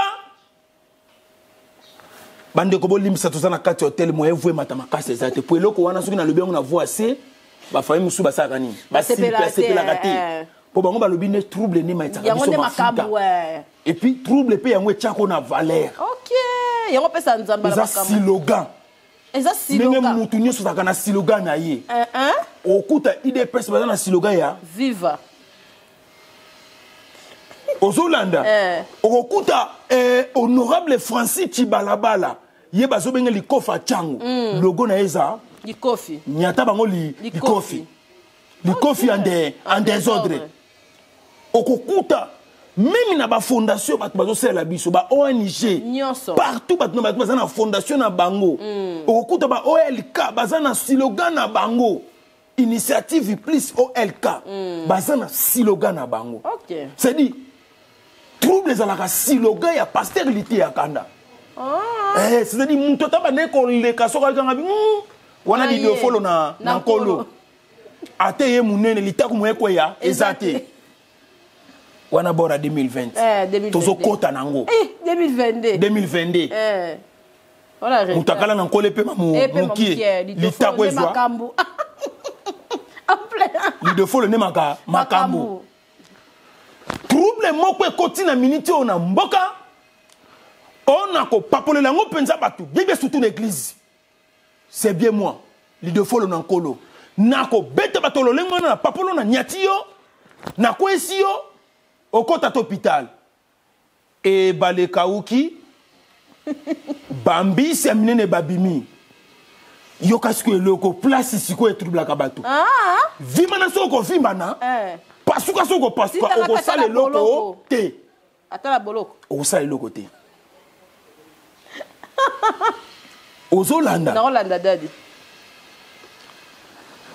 Bandeko, bolimbisa, toza na kati ya hotel, moyen voix emata makasi eza te, po eloko wana soki nalobi yango na voix se bafami mosusu basalaka nini? Basepelaka te. Basepelaka te. Mpo bango balobi nde trouble nde maitaka yango biso nde mafuta. Makambo, eh. Et puis trouble mpe yango etiako na valeur. Ok, yango pesa nzambe na Eza makambo. slogan. Eza Ndenge slogan. mutu nyonso azalaka na slogan na ye. Eh, hein? Okuta UDPS baza na slogan ya Viva. Ozolanda? Eh. Okokuta honorable Francis Chibalabala, ye bazobenga likofa ntango logo na ye eza Likofi. Nyata bango Likofi. likofi, likofi en désordre. Okokuta même na bafondation, bato bazosalela biso, ba ONG Nyonso. partout, bato na bato baza na fondation na bango. Okokuta ba OLK baza na slogan na bango, Initiative plus OLK baza na slogan na bango. C'est-à-dire trouble ezalaka slogan ya pasteur Lite ya kanda. Ah. Eh, c'est-à-dire moto ata bandeki koleka, soki alekanga bi wana Ah, ye. lidofolo na Na nkolo. nkolo. Ate ye monene, litaku moye kweya eza te. Wana bora 2020. Eh, 2022. Tozokɔta nango. Eh, 2022. 2022. Eh. Voilà. Moto akala na nkolo epema Epema mokie. mokie. Litako Lidofolo nde ezwa makambo. En plein. Lidofolo nde makambo. Trouble moko ekoti na miniti oyo na mboka oyo na kopapolela yango mpenza bato biebe, surtout na église. C'est bien moi, lidofolo na nkolo, nakobeta bato lolenge wana na papolo, na nyati yo, nakwesi yo, okota ta hôpital, ebale ekauki, bambisi ya minene babimi. Yoka sikoyo eloko place sikoyo etroublaka bato. Ah. Vimana soki okovimbana, Eh. pasuka soki okopasuka, Titaka okosala kata na eloko boloko. te. Ata na boloko. Okosala eloko te. Ozolanda? Naolanda, dadi.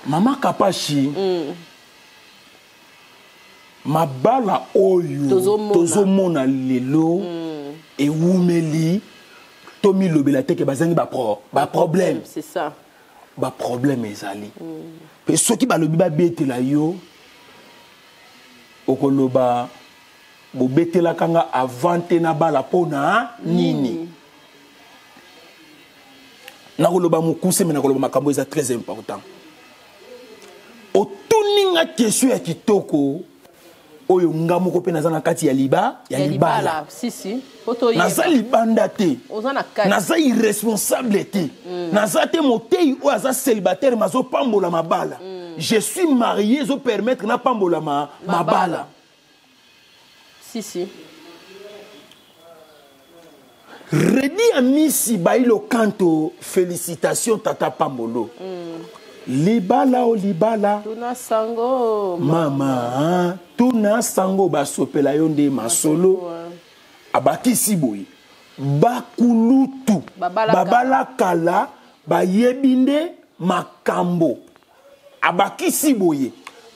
Mama Kapashi, mabala oyo Tozomona. Tozomona lelo ewumeli, tomilobela teke bazangi baproblème. C'est ça. Baproblème ezali mpe soki balobi babetela yo, okoloba bobetelaka nga avant te na bala mpo na nini? Nakoloba mokuse, me nakoloba makambo eza très important. Otuni nga question ya kitoko oyo nga moko mpe naza na kati ya liba ya Ya libala. libala. Si si. Po toyeba. Naza libanda te. Oza na kati. Naza irresponsable te, naza te motei oyo aza célibataire mais azopambola mabala. Je suis marié, ezopermettre napambola mabala. Si si. Redi Amisi Bailo Kanto, félicitation tata Pambolo. Libala o libala. Tuna sango. Mama, tuna sango, basopela yo nde masolo. Abakisi boye: bakulutu Babala kala. Babala kala, bayebi nde makambo. Abakisi boye: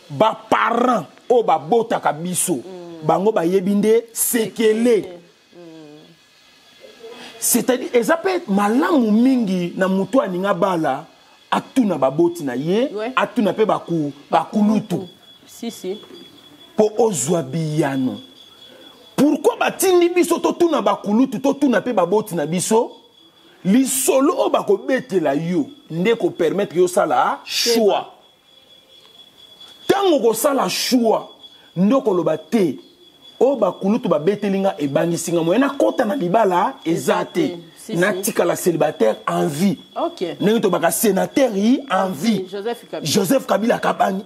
baparent oyo babotaka biso, bango bayebi nde sekele. C'est-à-dire eza mpe malamu mingi na moto aninga bala atuna baboti na ye, atuna mpe bakulutu Si si. Mpo ozwa biyano. Pourquoi batindi biso totuna bakulutu, totuna mpe baboti na biso? Lisolo oyo bakobetela yo nde kopermettre yo osala choix. Ntango kosala choix nde okoloba te oyo bakulutu babeteli nga ebangisi nga, moye nakɔta na libala eza te. Si, si. Natikala célibataire en vie. Ndenge tobaka sénateur yi en vie. Joseph Kabila. Joseph Kabila Kabangi.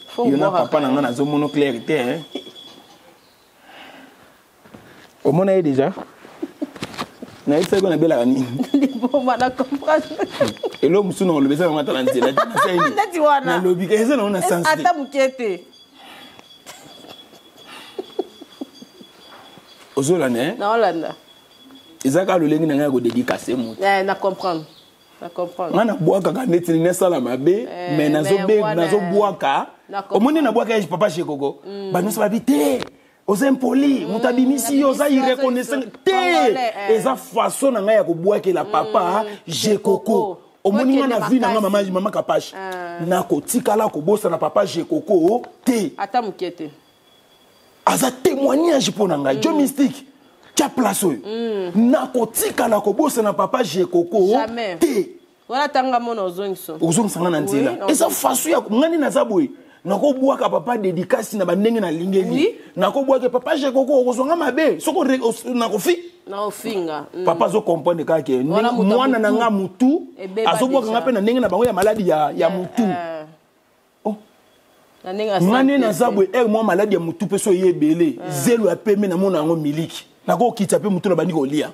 Faut Yo na voir. papa na nga nazomona clair te, hein? Omona ye déjà. Nayebisaki ko nabelaka nini? Liboma na comprendre. Eloko mosusu na koloba eza nango ata na nzela te. Nasali nini? Neti wana. Nalobi eza nango na sens te. Ata moke te. Ozolanda eh? Naolanda. Eza kaka lolenge na ngai ya kodedikase moto. Eh, na comprendre. Na comprendre. Ngai nabwakaka neti nini nasala mabe, Eh, mais mais wana, nazobwaka. na comprendre. Omoni nabwaka ya papa Shekoko. Bato nyonso babi te. Oza impoli, moto abimisi yo, oza abimisi yo, irreconnaissant. Te! Congolais, eh. Eza façon na ngai ya kobwakela papa Jekoko. Omoni nga na vie na nga mama, mama Kapash. Nakotikala kobosana papa Jekoko te. Ata moke te. Aza témoignage mpo na ngai. Joe Mystique, tia place oyo. Nakotikala kobosana papa Jekoko Jamais. te. Wana tanga mona ozongisa. Ozongisa nga na nzela. Oui, Eza façon ya nga nde naza boye. Nakobwaka papa dédicace na bandenge nalingeli. Oui. Nakobwaka papa Jekoko okozwa nga mabe. Soko nakofi. Na ofinga. Papa azo comprendre kaka ke Wana moto ya mwana na mutu. nga mutu Ebeba azobwaka nga déjà. mpe na ndenge na bango ya maladi ya mutu. Oh. Na ndenge ya Nga nde santé naza te. boye, mwa maladi ya mutu mpe so oye ebele. Zelo ya pembe namona yango miliki. Nakokita mpe mutu na bandi kolia.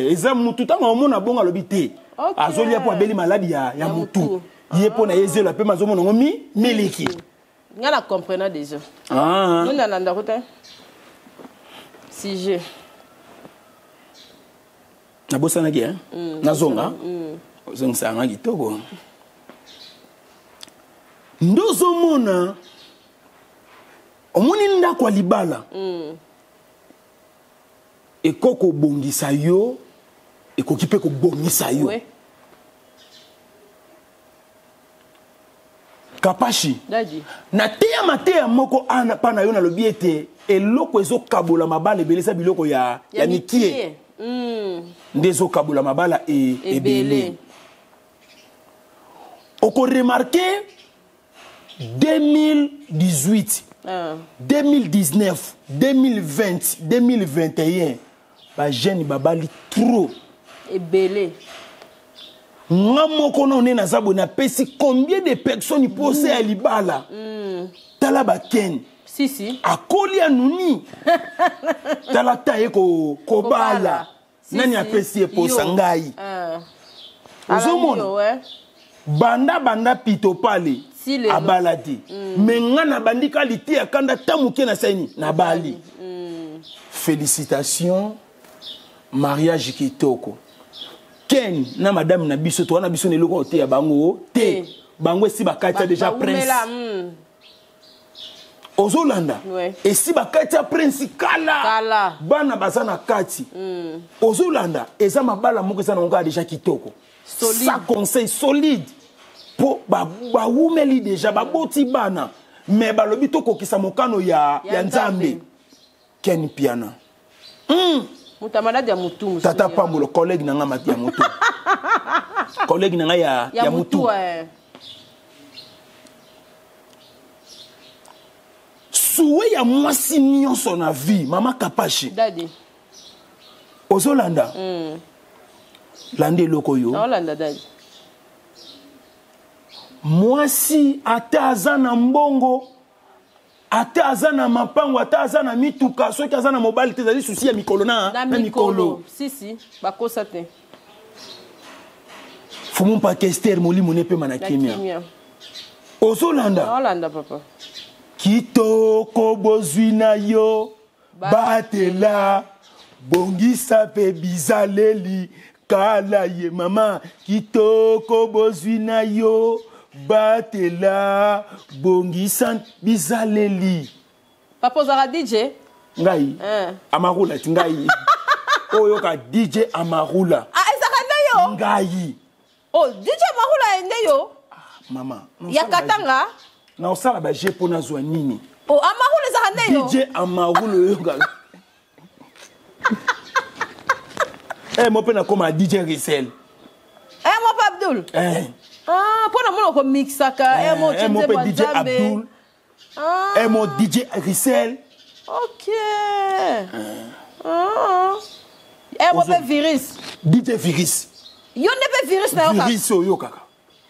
Eza mutu ntango amona bongo alobi te. Azolia mpo abeli maladi ya mutu. Mutu. Ye mpo na ye zelo ya pembe azomona yango miliki. Nga na comprena déjà. Yo nalanda ko te. Sujet. Nabosanaki, hein? Nazonga. Ozongisa yanga kitoko. Ndozomona omoni ndako ya libala. Ekoki kobongisa yo, ekoki mpe kobongisa yo. Kapashi. Daddy. Na teya mateya moko ana pa na yo nalobi ete eloko ezokabola mabala ebele eza biloko ya mikie. Mikie. Nde ezokabola mabala Ebele. ebele. Okoremarke 2018, 2019, 2020, 2021, ba jeune babali trop. Ebele. Nga moko na one naza boye, napesi combien de personnes posé ya libala? Tala ba Ken. Si, si. Akoli anuni. Tala ta ye kobala. Kobala. Si, Nani si. apesi ye posa Yo. ngai? Ozomona? Alandi yo, ouais. Banda banda pito pale. Si lelo. Abala te. Mais nga na bandika liti ya kanda ta moke na saini na bali. Félicitations. Mariage kitoko. Ken na madame na biso to na biso na eloko te ya bango te. Bango esi bakati déjà Ba prince. umela, Ozolanda. Esi bakati ya prince kala. Kala. Bana baza na kati. Ozolanda eza mabala moko eza na ngo déjà kitoko. Solide. Ça conseil solide. Po ba wumeli déjà ba boti bana. Mais balobi to kokisa mokano Ya ya Nzambe. Nzambe. Ken Piana. Mutu malade ya mutu mosusu Tata ya. Pambolo, collègue na nga ya mutu. Collègue na nga Ya ya mutu, mutu. Souhait ya mwasi nyonso na vie, mama Kapashi. Daddy. Ozolanda. Lande eloko yo. Naolanda, daddy. Mwasi ata aza na mbongo, ata aza na mapango, ata aza na mituka, soki aza na mobali te, ezali souci ya mikolo Na na mikolo. mikolo. Si, si, bakosa te. Fumu mpa Kester molimo ne pema na Na kimia. kimia. Ozolanda. Naolanda, papa. Kitoko bozwi na yo, batela, bongisa pe bizaleli, kala ye mama. Kitoko bozwi na yo, batela, bongisa bizaleli. Papa ozalaka DJ? Ngai. Amarula ti ngai. Oyo ka DJ Amarula. Ah, ezalaka nde yo? Ngai. Oh, DJ Amarula nde yo? Ah, mama. Ya Katanga? Na osala ba G pona zwa nini? Oh, Amarula ezalaka nde yo? DJ Amarula oyo ka. Eh, moi, je comme DJ Rissel. Eh, moi, pas Abdul. Eh. Ah, pour le moment, on mixe ça. Eh, moi, Eh, moi, DJ Abdul. Ah. Eh, moi, DJ Rissel. Ok. Ah. Eh, moi, Ozo. virus. DJ Virus. Yo ne pe virus na yo kaka. Virus oyo kaka.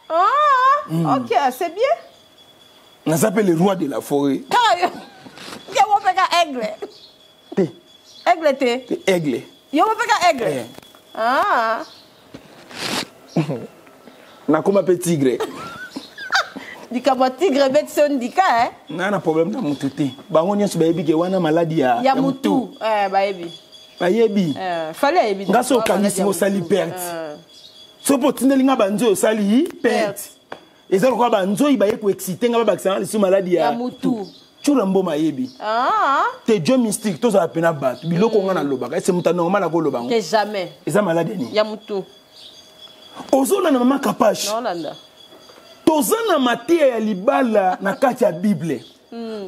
Ah, ok, c'est bien. On s'appelle le roi de la forêt. Kaka yo. Yo mo pe ka aigle. Te. Aigle te. Te aigle. Yo mpe ka aigle? Eh. Ah. Nakoma mpe tigre. Likambo ya tigre ebetisi yo ndika eh? Nga na problème na mutu te. Bango nyonso bayebi ke wana maladi ya, ya mutu. Eh, bayebi. Bayebi. Eh, fallait ayebi. Nga so okangisi ngo osali perte. Eh. So mpo otindeli nga banzoi osali perte. Eza lokola banzoi baye koexcite nga babakisa nga lisusu maladi ya, ya mutu. Tshura mboma ayebi. Ah. Te Dieu mystique tozala pena bato biloko nga nalobaka ese moto normal akoloba ngo. Que jamais. Eza maladi nini? Ya mutu. Ozolanda mama Kapash. Naolanda. Toza na mateya ya libala na kati ya Bible.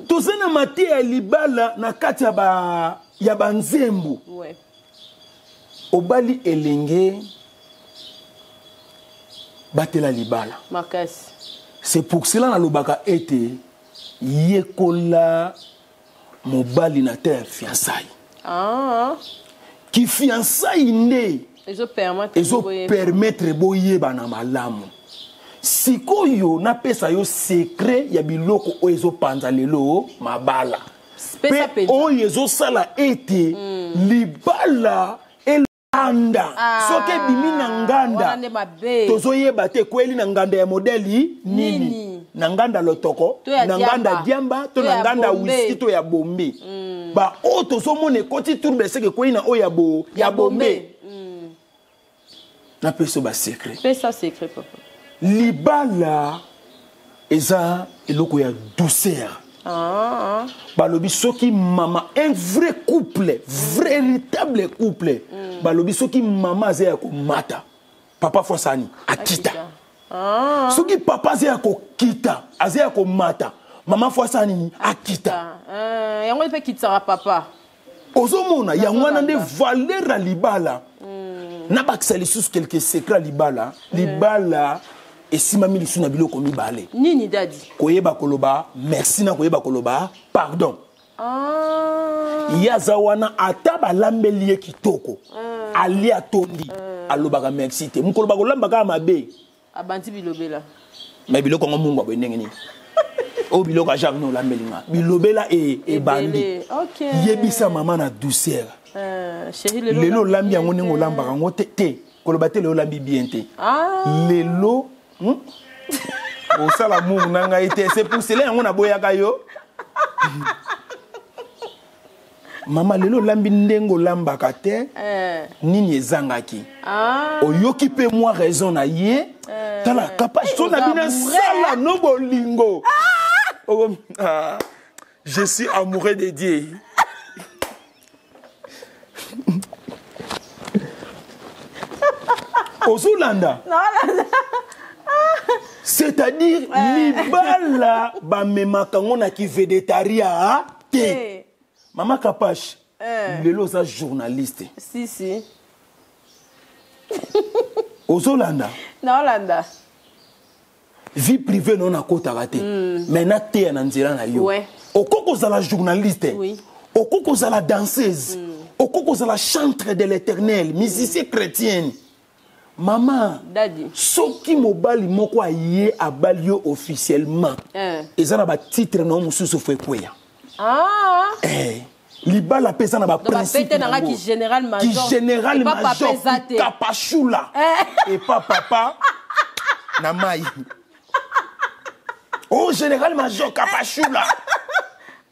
Toza na mateya ya libala na kati ya ba ya banzembo. Ouais. Obali elenge batela libala. Makasi. C'est pour cela nalobaka ete yekola mobali na terre fiançailles. Ah. Ki fiançailles nde ezo permettre ezo permettre boyebana malamu. Sikoyo napesa yo secret ya biloko oyo ezopanza lelo mabala. Pe oyo ezosala ete libala elanda. Soki ebimi na nganda tozoyeba te ekweli na nganda ya modeli nini, na nganda lotoko, na nganda diamba, to na nganda whisky to ya bombe. Ba oyo tozomona ekoti trouble seke ekweli na oyo ya bombe. Napesa ba secret. Pesa secret papa. Libala eza eloko ya douceur. Ah. Balobi soki mama, un vrai couple, véritable couple. Balobi soki mama aza ya komata, papa fosani akita. Ah. Soki papa aza ya kokita, aza ya komata, mama fosani akita. Ah, yango mpe kitisaka papa. Ozomona yango wana nde valeur ya libala. Nabakisa lisusu quelques secrets ya libala. Libala esimami lisusu na biloko mibale. Nini dadi? Koyeba koloba merci na koyeba koloba pardon. Ah. Ye aza wana ata balambeli ye kitoko. Ali atondi. Alobaka merci te. Mokolo bakolamba kaka mabe. Abanti bilobela. Mais biloko ngo Mungu aboye ndenge nini? Oyo biloko ya Jacques no olambeli nga. Bilobela e ebandi. Okay. Yebisa mama na douceur. Chérie, lelo olambi yango ndenge olambaka yango te te. Koloba te lelo olambi bien te. Ah. Lelo osala Mungu na ngai te. C'est pour cela yango naboyaka yo. Mama lelo olambi ndenge olambaka te. Nini ezangaki? Ah. Oyoki pe moi raison na ye. Tala kapage so na bino sala no bolingo. Oh, ah, je suis amoureux de Dieu. Ozolanda. C'est-à-dire libala bamemaka ngo na ki vedettaria te. Mama Kapash, lelo oza journaliste. Si si. Ozolanda. Naolanda. Vie privée non akotaka te. Mais na te na nzela na yo. Ouais. Okoko ozala journaliste. Oui. Okoko ozala danseuse. Okoko ozala chantre de l'Éternel, musicien chrétien. Maman, Daddy. Soki mobali moko aye abali yo officiellement. Eza na ba titre na mususu fo ekweya. Ah. Eh. Libala pesa na ba principe na nga ki général major. Ki général Et pas papa major, eza te. Kapashula. Et pas papa na mai. Oh général major Kapashula.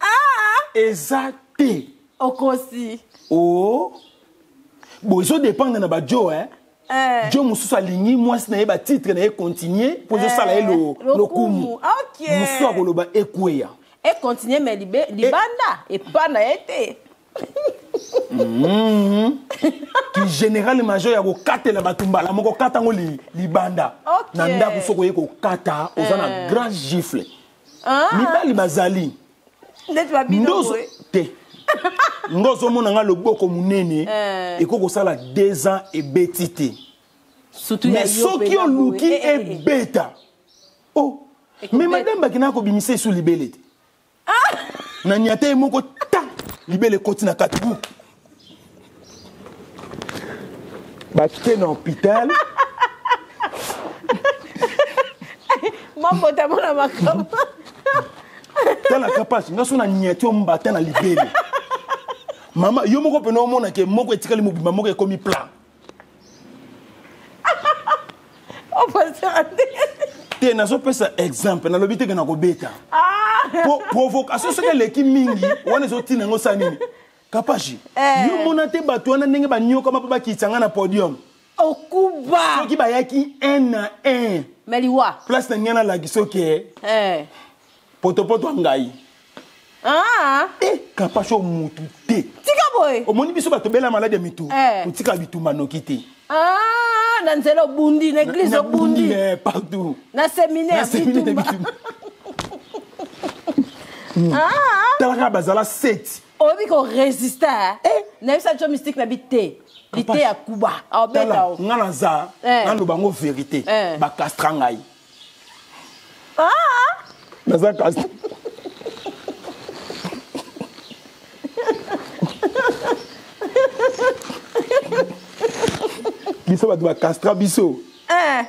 Ah. Eza te. Okosi. Oh. Bon, ils ont dépendre na ba jo hein. Dieu mususu alingi mwasi na ye ba titre na ye continuer po zo sala ye lo lokumu. OK. Mususu akoloba ekweya. Et continuer mais libanda et pas na ye te. Ki général major ya kokatela bato mbala moko kata ngo libanda. OK. Na ndako soko ye kokata oza na grand gifle. Ah. Mibali bazali. Ndeti ba bino Ndozo boye. te. Ngozo mona nga loboko munene eko kosala 2 ans ebeti te. Surtout ya Mais yo soki pe na oluki boye. Eh, eh, eh. ebeta. Oh. Eko Mais beta. madame bakina ko bimisa sous libele te. Ah. Na nyate moko ta libele koti na kati. Bakite na hôpital. Mambo ta mona makambo. Tala kapage, nga so na nyate mbata na libele. Mama, yo moko pena omona ke moko etikali mobimba moko ekomi plat. Oh, pasteur Te nazopesa exemple, nalobi te ke nakobeta. Ah. Po provocation soki eleki mingi, wana ezotina yango osala nini? Kapashi, Eh. yo mona te bato wana ndenge banyokama mpo bakitisa nga na podium. Okuba. Soki bayaki 1 na 1. Mais liwa. Place na ngai nalakisa oke. Eh. Potopoto ya ngai. Ah. Eh, Kapashi oyo mutu te. Tika boye. Omoni biso bato bela maladi ya mitu. Eh. Totika bitumba noki te. Ah, na nzela obundi, na église Na bundi, obundi. eh, partout. Na séminaire Na séminaire bitumba. bitumba. Ah. Tala kaka bazala 7. Oyebi ko résister. Eh, nayebisa jo mystique na bi te. Lite ya Kuba. Aobeta Tala, o. nga naza, Eh. naloba yango vérité. Eh. Bakastra ngai. Ah. Naza kastra. Biso bato bakastra biso. Eh.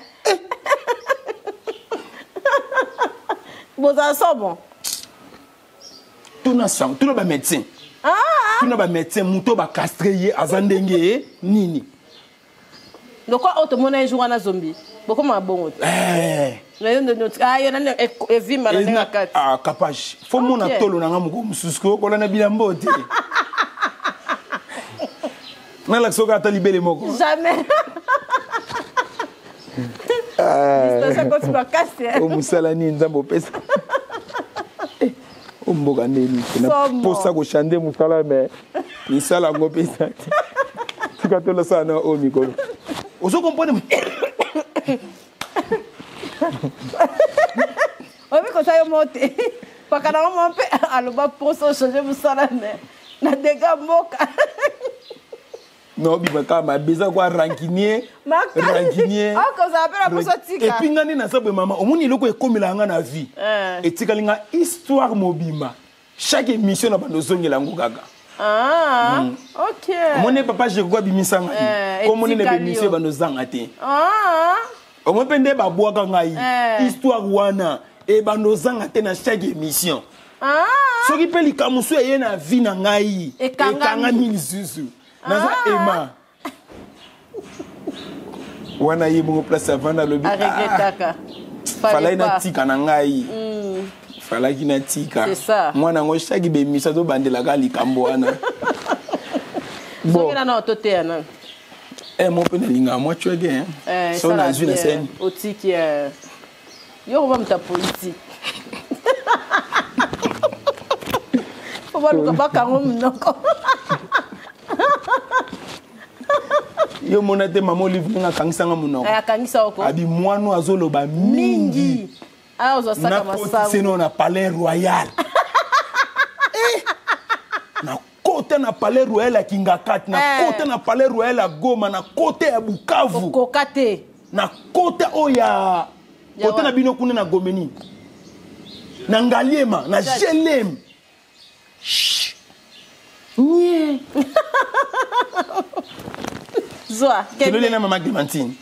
Bozala somo. Tuna sang, tuna ba médecin. Ah. Tuna ba médecin moto ba castre ye aza ndenge ye nini. Lokwa oyo tomona ye jour wana zombi. Bokoma bongo te. Eh. Na yo ndono ah yo nani evimba na ndenge kati. Ah kapage. Faut mona Ok. tolo na nga moko mosusu ko kolanda bilambo te. Nalakisa oyo ata libele moko. Jamais. Distraction ekoti makasi, eh. O mosala nini nzambe opesa. Eh, o mboka ndeni na Somo. posa kochande mosala me misala yango mpenza te. Tika tolosala na oyo mikolo. Ozo comprendre? Oyebi kosa yo moko te. Paka na ngo mpe aloba posa ochange mosala me na dega mboka. Non, bima kaka mabe eza kwa rancunier. Makasi. Rancunier. Okozala mpe na posa tika. Et puis nga nde naza boye mama, omoni eloko ekomelaka nga na vie. Eh. Etikali nga histoire mobimba. Chaque émission na bando ozongela yango kaka. Ah, ok. Omoni papa Jeko abimisa ngai. Eh, Komoni na etikali émission yo. bando ozanga te. Ah. Omoni mpe nde babwaka ngai. Eh. Histoire wana ebando ozanga te na chaque émission. Ah. Soki mpe likambo mosusu eye na vie na ngai, Ekangami. ekangami lisusu. Naza Ah. Emma. Wana ye bongo place avanda alobi, Aregretaka. ah, falaki natika na ngai. Falaki natika. C'est ça. Mwana yango chaque bémission azobandelaka likambo wana. Bon. Soki nano ototeya nano. Eh, mo mpe nalingaka mwa cweke, hein. Eh, So esala nazwi na bien. scène. Otiki, eh. Yo koma moto ya politique. Po baluka bakango monoko. Yo mona te mama Olive ndenge akangisanga monoko. Eh, akangisa oko. Abi mwana oyo azoloba mingi. Mingi. Ah, ozwa saka Nakotise masango. no na palais royal. Eh! Nakota na palais royal ya Kingakati, nakota Eh. na palais royal ya Goma, nakota ya Bukavu. Okoka te. Nakota oyo ya Ya kota na wapi? bino kuna na Gomeni. Na Ngaliema, na Judge. GLM. Chut. Nye. Zwa, kende. Kelele na mama Clémentine.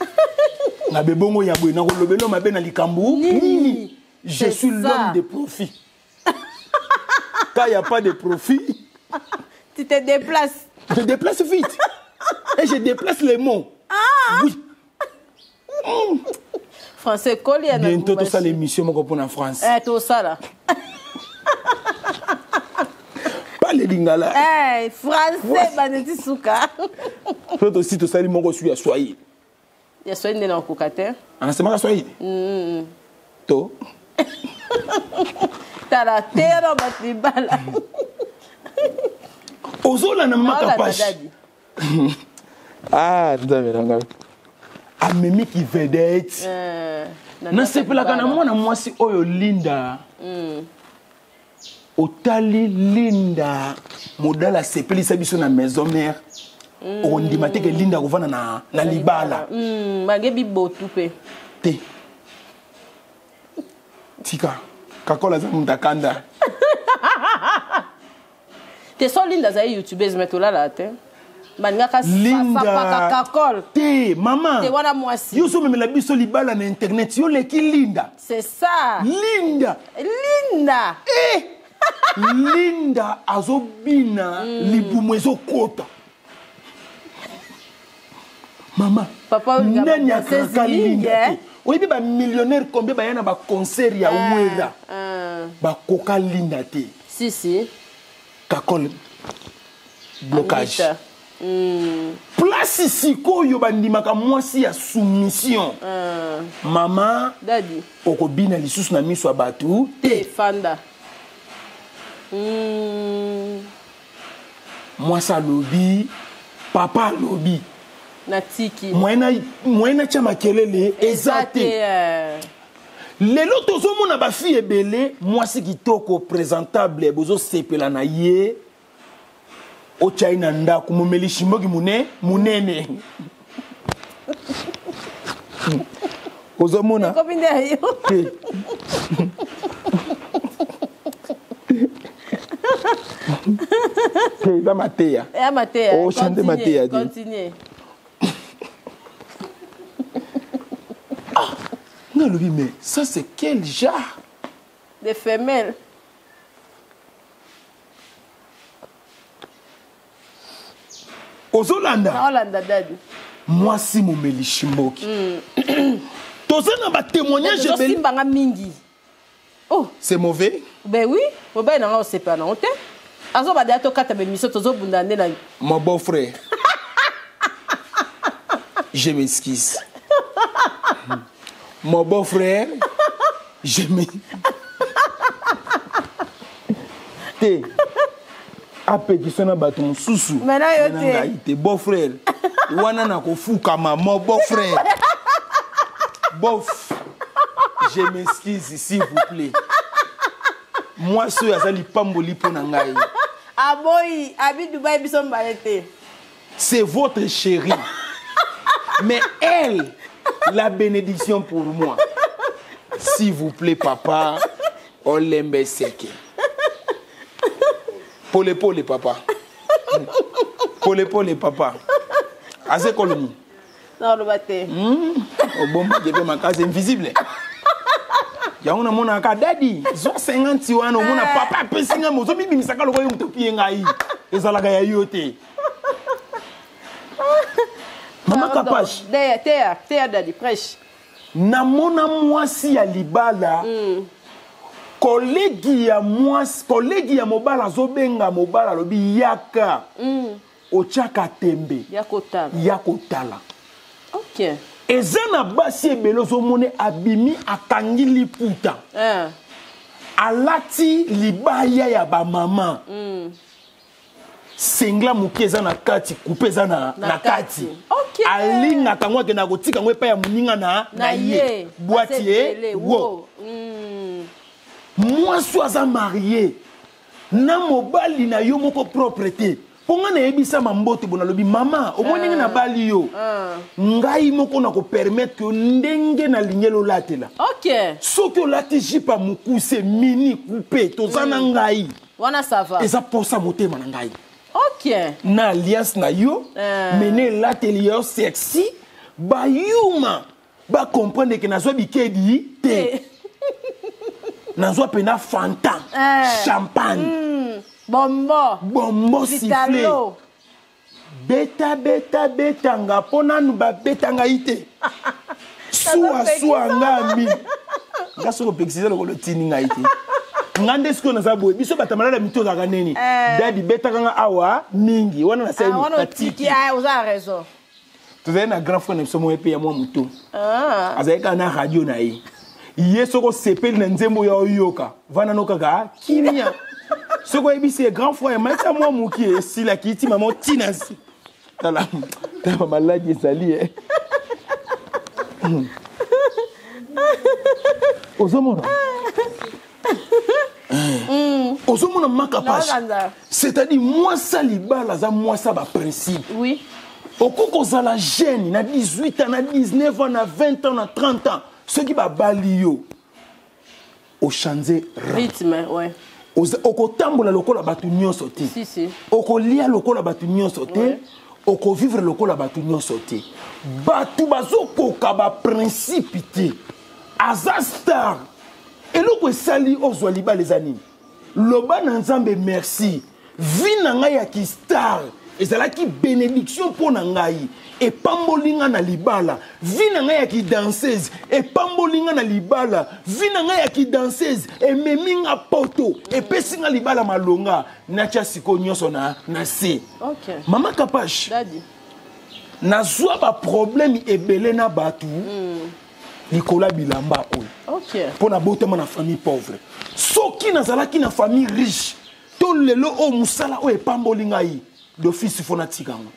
Na bebongo ya boye, na kolobelo mabe na likambo. Nini? Nini? Je C'est suis ça. l'homme de profit. Quand il n'y a pas de profit, Tu te déplaces. je déplace vite. Et je déplace les mots. Ah. Oui. Français koli ya na Bientôt, Lubumbashi. tout ça, l'émission, mon pour en France. Eh, tosala. Pas les lingala. Eh, français baneti suka. Toi aussi, tout ça, mon reçu à Swahili. Ya swahili nde na okoka te. Anasemaka Swahili. To. Tala te na bato libala. Ozola na Naolanda makapache. dadi. Ah, nzambe na ngai. Amemi ki vedette. Eh, na Nasepelaka na libala. mwana mwasi oyo Linda. Otali Linda modala asepelisa biso na maison mère. Okondima te ke Linda akovanda na libala. Bange bibotu mpe. Te. Tika. Kakola aza moto akanda. Te so Linda azali youtubeuse me tolala te. Balingaka Linda. sapaka kakol. Te, mama. Te wana mwasi. Yo ozomemela biso libala na internet, yo leki Linda. C'est ça. Linda. Linda. Eh! Linda azobina libumu ezokota. Mama, Papa olinga nani ba danseuse akaka mingi, Linda eh? te? Oyebi bamillionnaire combien baya na baconcert ya Wera, Ah, bakoka Linda te. Si si. Kakol blocage. Anita. Place sikoyo bandimaka mwasi ya soumission. Mama, Daddy. okobina lisusu na miso ya bato Te te. fanda. Mwasi alobi, papa alobi, Natiki. Moyen natya makelele eza te. Lelo tozomona bafille ebele, mwasi kitoko, présentable, bozosepela na ye, otya ye na ndako, momeli shimboki monene. Ozomona Ekomi nde ya yo. Te. Te, eza mateya. Ya mateya. Oh, chante Continue, mateya te. Continue. Nga alobi, mais ça c'est quel genre De femelle? Ozolanda? Naolanda, daddy. Mwasi momeli shimboki, toza na batémoignage ebele. Ozosimbanga mingi. Oh, C'est mauvais. Ben oui, mobali na nga osepela nango te. Azobada ya tokata bemission, tozobunda nde na Mon beau frère, je m'excuse. Mon beau frère, je me te apekisa na bato mosusu. Mais na yo Mais na te. ngai te. Beau frère wana na kofukama, mon beau frère, bof, je m'excuse, s'il vous plaît. Mwasi oyo aza lipamboli mpo na ngai. Aboyi abi Dubai biso mibale te. C'est votre chérie. Mais elle, la bénédiction pour moi. S'il vous plaît, papa, olembe seke. Pole pole, papa. Pole pole, papa. Aze koloni. Naoloba te. Obombaki mpe makasi invisible. Yango namonaka daddy zwa 50 wana, omona papa apesi ngai, ozomibimisaka lokola yo moto opie ngai, ezalaka ya yo te. Mama Kapash. Teya, teya, teya, daddy, prêche. Namona mwasi ya libala, collègue ya mwasi, collègue ya mobali azobenga mobali, alobi yaka, otiaka tembe. Ya kotala. Ya kotala. Eza na basi ebele ozomona abimi, akangi liputa, alati libaya ya bamama, sengla moke eza na kati, coupe eza Na na kati. kati. Alingaka yango, akendaka kotika yango epai ya moninga na Na ye ye. bwati Basi ye ebele, wo. wo. Mwasi oyo aza marie na mobali na yo moko propre te, mpo ngai nayebisa mambote bo, nalobi mama, omoni ndenge nabali yo, ngai moko na kopermettre yo ndenge nalingeli olatela. Soki olati jupe ya mokuse, mini coupe, toza na ngai. Wana ça va. Eza posa motema na ngai na alliance na yo. Mene elateli yo sexy, bayuma bacomprendre ke nazwa bikedi te, nazwa mpena Fanta, champagne. Bombo. Bombo siffle. Vitalo. Beta beta betanga mpo nanu babeta ngai te, suwa suwa nga mi nga soki opekisi eza lokolo otindi ngai te. Nga nde sikoyo naza boye, biso bato malala mito ozalaka nini? Daddy betaka nga awa mingi wana. Ah, Nasali wana natiki. otiki, ah, oza na raison. Tozali na grand frère na biso moko mpe ya mwa moto. Azali kaka na radio na ye. Ye soki osepeli na nzembo oyo oyoka, vanda no kaka kimia. Soki oyebisi ye grand frère maisa mwa moki esilaki ti mama otina si tala tala maladi ezali e ozomona, ozomona Makapage. Naolanda. C'est-à-dire mwasi ya libala aza mwasi ya baprincipe. Okoki kozala jeune na 18 ans, na 19 ans, na 20 ans, na 30 ans, soki babali yo, ochange Rythme, ouais. Okotambola lokola bato nyonso te. Si, si. Okolia lokola bato nyonso te. Okovivre lokola bato nyonso te. Bato bazokoka baprincipe te. Aza star, eloko esali ozwa libala eza nini? Loba na Nzambe merci. Vie na ngai ya ki star ezalaki bénédiction mpo na ngai, epamboli nga na libala. Vie na ngai ya ki danseuse epamboli nga na libala. Vie na ngai ya ki danseuse ememi nga poto, epesi nga libala malonga. Natia sikoyo nyonso na se. Okay. Mama Kapash, Daddy, nazwa baproblème ebele na bato likolo ya bilamba oyo. Mpo nabotama na famille pauvre. Soki nazalaki na famille riche, to lelo oyo mosala oyo epamboli ngai d'office, fo natika yango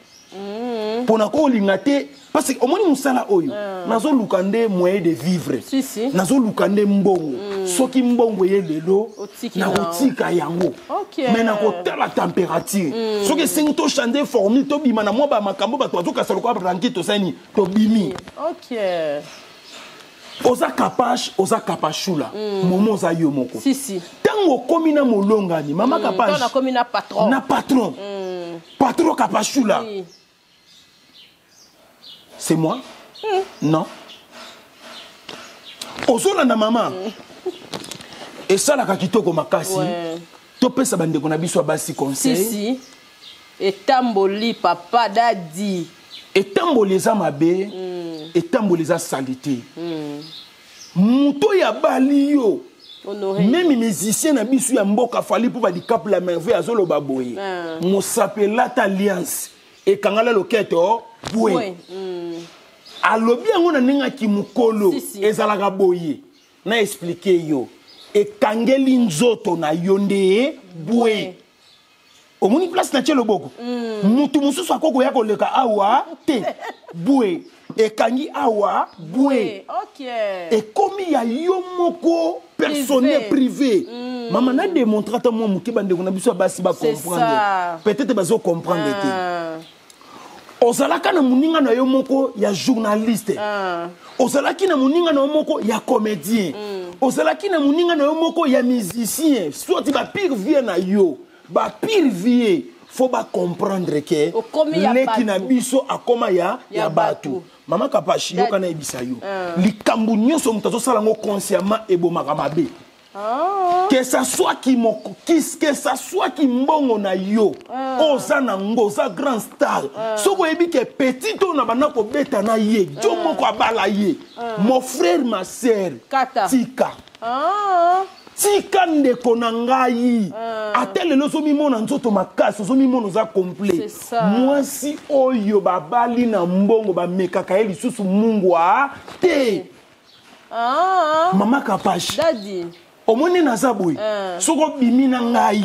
mpo nakolinga te, parce que omoni mosala oyo nazoluka nde moyen de vivre. Si, si. Nazoluka nde mbongo. Soki mbongo eye lelo, Otiki na nakotika yango. Mais nakotala température. Soki esengi tochange formule, tobima na mwa bamakambo bato bazokasa lokola branki, tosani tobimi. Oza Kapash, oza Kapashula, momo oza yo moko. Si, si. Ntango okomi na molongani, mama Kapash, Ntango nakomi na patron. Na patron, patron Kapashula, c'est moi, non? Ozolanda mama, esalaka kitoko makasi. Topesa bandeko na biso ya basi conseil. Si, si. Etamboli, papa Dadi. Etamboli eza mabe, etamboli eza saleté. Moto oyo abali yo, Honoré. Même musicien na biso ya mboka Fally mpo badicap la merveille azoloba boye: mosapi elata alliance ekangala loketo bwe. Alobi yango na ndenge aki mokolo. Si, si. Ezalaka boye, na expliquer yo: ekangeli nzoto na yo nde bwe. Omoni place na tie loboko, mutu mosusu akoki koya koleka awa te. Bwe ekangi awa bwe. Ekomi ya yo moko personnel, privé. Mama, na démontre ata mwa moke, bandeko na biso ya basi bacomprendre. Ça. Peut-être bazocomprendre te. Ozalaka na moninga na yo moko ya journaliste, ozalaki na moninga na yo moko ya comédien, ozalaki na moninga na yo moko ya musicien, soit bapire vie na yo, bapire vie, faut bacomprendre ke Okomi ya leki bato. na biso akoma ya Ya bato. bato. Mama Kapashi, yoka nayebisa yo, likambo nyonso moto azosala yango consciemment ebomaka mabe. Que ça soit ki moko, que ça soit ki mbongo na yo, oza na ngo, oza grand star, soki oyebi ke petit oyo na banda kobeta na ye, jo moko abala ye, mon frère, ma sœur, Kata. tika. Tika ndeko na ngai. Ata lelo ozomimona nzoto makasi, ozomimona oza complet, C'est ça. mwasi oyo babali na mbongo bamekaka ye lisusu mungwa te. Mama Kapashi, Daddy. omoni naza boye, soki obimi na ngai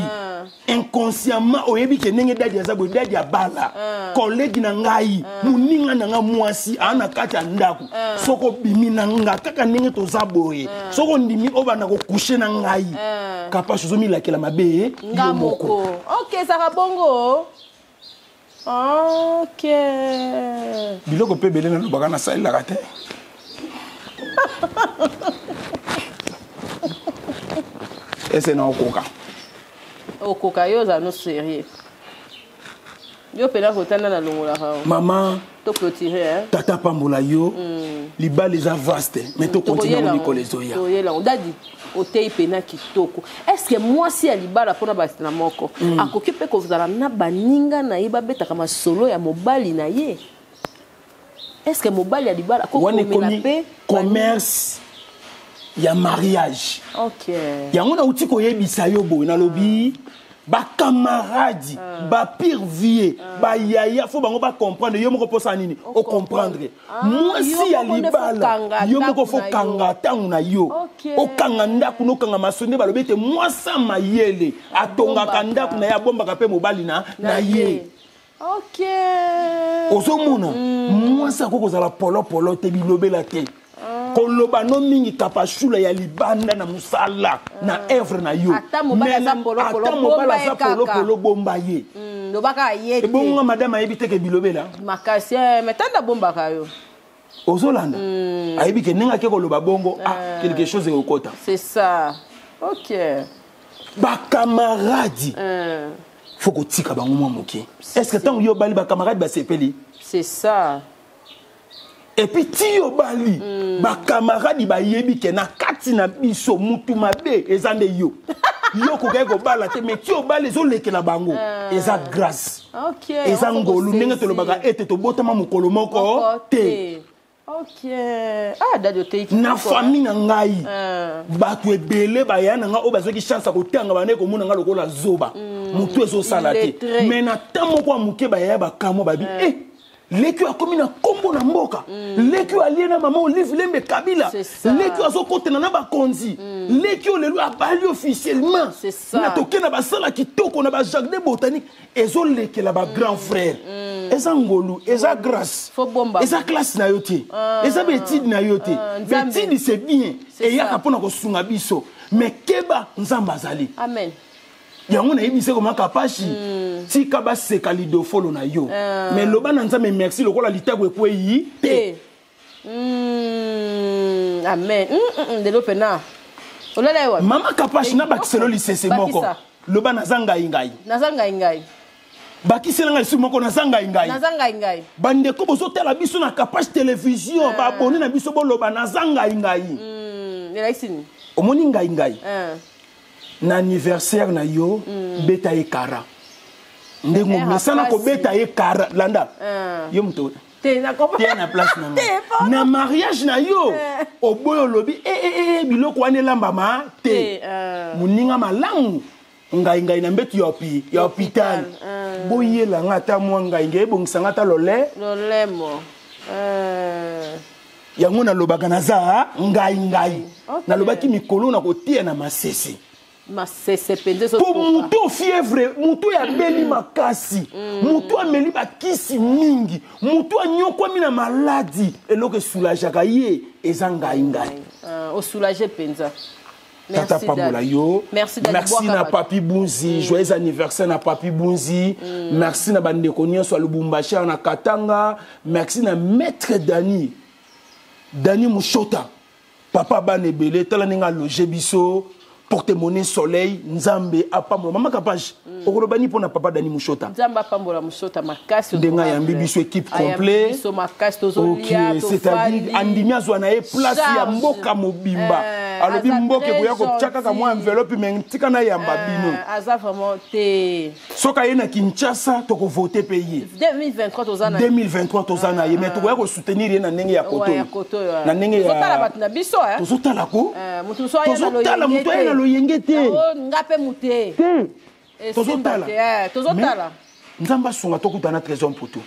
inconsciemment, oyebi ke ndenge Dadi aza boye, Dadi abala collègue na ngai, moninga na nga mwasi aa na kati ya ndako. Soki obimi na nga kaka ndenge toza boye, soki ondimi obanda kocoucher na ngai, Kapashi, ozomilakela mabe Nga yo moko. moko. Ok, ezalaka bongo. Ok. Biloko mpe ebele nalobaka nasalelaka te. Ese na okoka? Okoka, yo ozala no sérieux. Yo mpena kotanda na longolaka o. Mama, Toclôturer, hein? Tata pambola yo. Libala eza vaste, mais tokontinue yango mikolo ezoya. Toyela yango. Dadi, otei pena kitoko. Est ce que mwasi ya libala, mpona basi na moko, akoki mpe kozala na baninga na ye babetaka masolo ya mobali na ye? Est ce que mobali ya libala Wana akokomela ekomi mpe? commerce ya mariage. Yango nauti koyebisa yo boye, nalobi bacamarade, bapire vie, bayaya, fo bango bacomprendre. Yo moko mposa nini ocomprendre? Mwasi Yo ya moko nde fo libala, kanga yo moko ndako fo na yo. kanga ntango na yo. Okanga ndako, nokanga maso. Nde balobi ete mwasi ya mayele atongaka Abombaka. ndako na ye, abombaka mpe mobali na ye. Ozomona, mwasi akoki kozala polopolo te, bilobela te, koloba no mingi, Kapashula, ya libanda na mosala na œuvre na yo. Ata mobali Mais aza polopolo, ata mobali bomba ye aza kaka. polopolo, bomba ye. Lobaka ye te. Ebongo madame ayebi te ke bilobela Makasi, eh, mais tanda bombaka yo. Ozolanda, ayebi ke ndenge ake koloba bongo, ah, quelque chose ekokota. C'est ça, ok. Bacamarade, faut kotika bango mwa moke. Est ce que ntango yo obali, bacamarade basepeli? C'est ça. Et puis ti yo bali, bacamarade bayebi ke na kati na biso mutu mabe eza nde yo. Yo okokaki kobala te, mais ti obala ezolekela bango. Eza grâce, eza ngolu. Ndenge tolobaka ete tobotama mokolo moko te. Ah, na famille na ngai, bato ebele baya na ngai oyo bazwaki chance ya kotanga, bandeki komona ngai lokola zoba, motu ezosala te. Mais na temps moko ya moke, bayaya bakamwa, babi e leki oyo akomi na nkombo na mboka, leki oyo alie na mama Olive Lembe Kabila, leki oyo azokotana na bakonzi, leki oyo lelo abali officiellement na toke na basala kitoko na bajardin botanique, ezolekela bagrand frère. Eza ngolu, eza grâce, eza classe na yo te, eza baétude na yo te. Baétude, c'est bien, eyaka mpona kosunga biso, mais keba, Nzambe azali. Amen. Yango nayebisi komaka pashi, tika baseka lidofolo na yo, mais loba na Nzambe merci lokola litako ekweyi te. Amen. Lelo mpena olala ye wapi? Mama Kapashi, nabakiselo lisese moko. Loba: naza ngai ngai. Naza ngai ngai. Bakisela ngai lisusu moko: naza ngai ngai. Naza ngai ngai. Bandeko bozotala biso na Kapache Télévision, baabonnés na biso, boloba: naza ngai ngai. Elakisi nini? Omoni ngai ngai, na anniversaire na yo, beta ye kara ndenge omesana kobeta ye kara. Landa yo moto te na place na ngai. Na mariage na yo, oboyi, olobi e biloko wana elambama te. Moninga malamu, ngai ngai na mbetu ya hôpital, boyela nga ata mwa ngai ngai, ebongisa nga ata lole. Lolemo. Yango nalobaka naza ngai ngai. Nalobaki mikolo na kotia na masese. Masese mpenza. Mpo moto fièvre, moto oyo abeli makasi, moto ameli bakisi mingi, moto anyokwami na maladi, eloko esoulageaka ye eza ngai ngai. Osoulage mpenza. Tata pambola yo. Merci, merci na Papi Bunzi. Joyeux anniversaire na Papi Bunzi. Merci na bandeko nyonso ya Lubumbashi na Katanga. Merci na maître Dani, Dani Mushota, papa bana ebele. Tala ndenge aloge biso, porte-monnaie soleil. Nzambe apambola mama Kapage. Okoloba ni mpona papa Dani Mushota? Nzambe apambola Mushota makasi. Ndenge ayambi biso, équipe complet. Biso makasi, tozolia. C'est-à-dire andimi azwa na ye place ya mboka mobimba. Alobi mboka ekoya kotia kaka mwa enveloppe, mais tika nayamba bino. Aza vraiment te. Soki aye na Kinshasa, tokovote mpe ye. 2023 toza na 2023 toza na ye, mais tokoya kosoutenir ye na ndenge ya koto, na ndenge ya bato na biso. Tozotala ko tozotala moto aye na loyenge te. Nga mpe mute. Te, tozotala. Tozotala. Nzambe asunga, tokutana Trésor Mputu.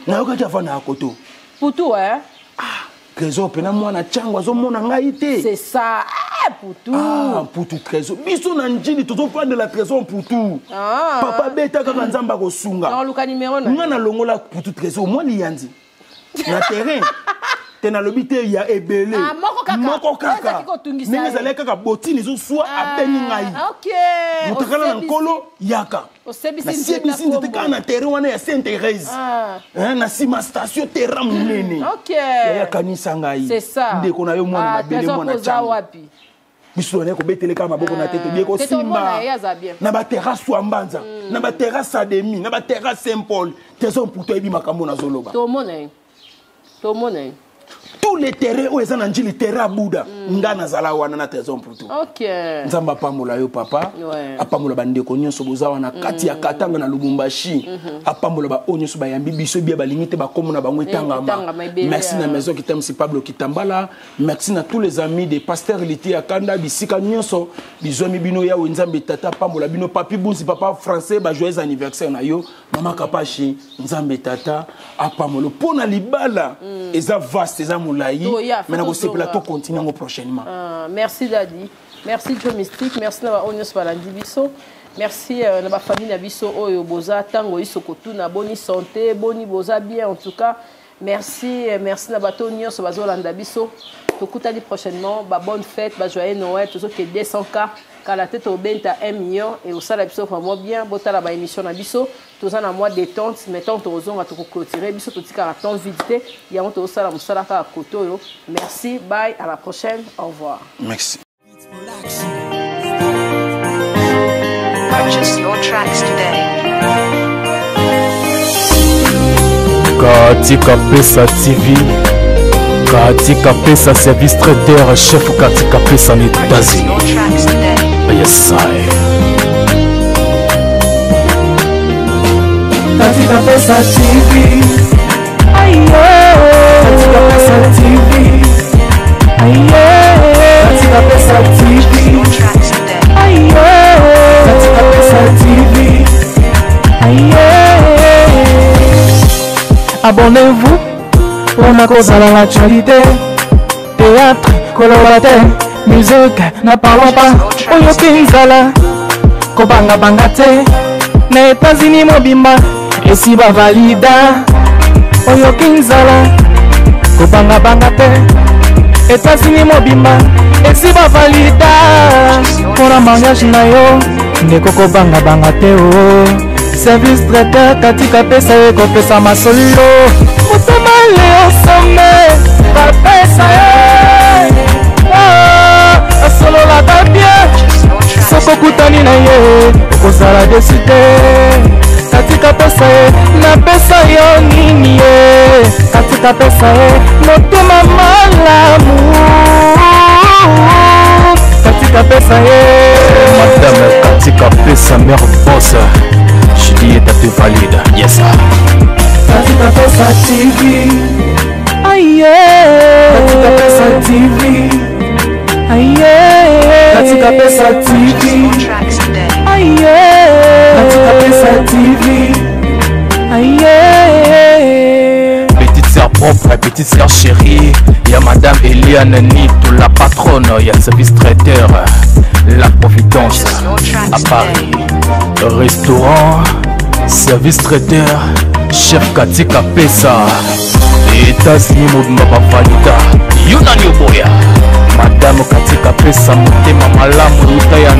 Nayokaki ava na ya koto. Putu, eh? Ah, Trésor mpena mwana ntango azomona ngai te. C'est ça. Ah, Putu. Ah, Mputu Trésor, biso na Njili tozofandela Trésor Mputu. Ah. Papa beta kaka, Nzambe akosunga. Naoluka nimero na nga. Nalongola Putu Trésor mwa liyanzi na terrain te. Nalobi te ya ebele. Ah, moko kaka. Moko kaka, ndenge ezalaki kaka botine ezoswa, abengi ngai motakala na nkolo, yaka. Nasiebisi nzete kaka na terrain wana ya Sainte Thérèse, na nsima station, terrain monene. Yaya, kanisa ngai, ndeko na yo, mwana mabele, mwana ntango biso tozali kobetele kaka maboko na te, tobie kosimba na baterrasse ya Mbanza, na baterrasse Ademi, na baterrasse Saint Paul. Trésor Mputu ayebi makambo nazoloba. Tomona ye, tomona ye. Tous les terrains oyo eza na Njili, terrain ya Buda, nga nazala wana na Trésor Mputu. Nzambe apambola yo, papa. Apambola bandeko nyonso boza wana kati ya Katanga na Lubumbashi. Apambola baoyo nyonso bayambi biso bia, balingi te bakombo na bango etangama. Merci na maison Kitamisi, Pablo Kitambala. Merci na tous les amis de pasteur Liti ya Kanda, bisika nyonso bizwami bino. Yawe Nzambe tata apambola bino. Papi Bunzi, papa français, ba joyeux anniversaire na yo. Mama Kapashi, Nzambe tata apambola. Mpo na libala, eza vaste, eza molai, mais nakosepela tocontinue yango prochainement. Merci Dadi, merci Joe Mystique, merci na baoyo nyonso balandi biso. Merci na bafamille na biso oyo boza ntango iso kotuna boni santé, boni boza bien. En tout cas merci, merci na bato nyonso bazolanda biso. Tokutani prochainement. Babonne fête, bajoyeux Noël. Tozoke 200 K kala te, tobenta 1 million e osala biso vraiment bien. Botala baémission na biso, toza na mois détente, mais ntango tokozonga, tokoclôturer. Biso totikaka temps vide te, yango tozosala mosala kaka kote oyo. Merci, bye, à la prochaine, au revoir. Merci. Purchase your tracks today. Katika Pesa TV, Katika Pesa, service traiteur chef Katika Pesa na Purchase États-Unis. Your tracks today. Yes. Yes, I. Katika Pesa TV. Katika Pesa TV. Katika Pesa TV. Katika Pesa TV. Abonnez-vous mpona kozala na actualité, théâtre, koloba te, musique, n'en parlons pas. Oyoki nzala, kobangabanga te, na États-Unis mobimba esi bavalida. Oyoki nzala, kobangabanga te, États-Unis mobimba esi bavalida. Mpona mariage na yo, ndeko, kobangabanga te o service traiteur Katika Pesa ye kopesa masolo. Motema Leosome bapesa ye. Ah, asololaka bien, soki okutani na ye okozala déçu te. Katika Pesa ye, napesa yo nini ye? Katika Pesa ye, motema malamu. Katika Pesa ye. Madame Katika Pesa, mère boss. Juliette te valide. Yes, sir. Katika Pesa TV. Katika Pesa TV. Katika Pesa TV. Katika Pesa TV. Petite sœur propre, petite sœur chérie. Il y a Madame Eliane Nito, la patronne. Il y a service traiteur, La Providence à Paris. Restaurant, service traiteur, chef Katika Pesa. États-Unis, mobimba bavalida. Yo nani oboya? Madame Katika Pesa, motema malamu, luta ya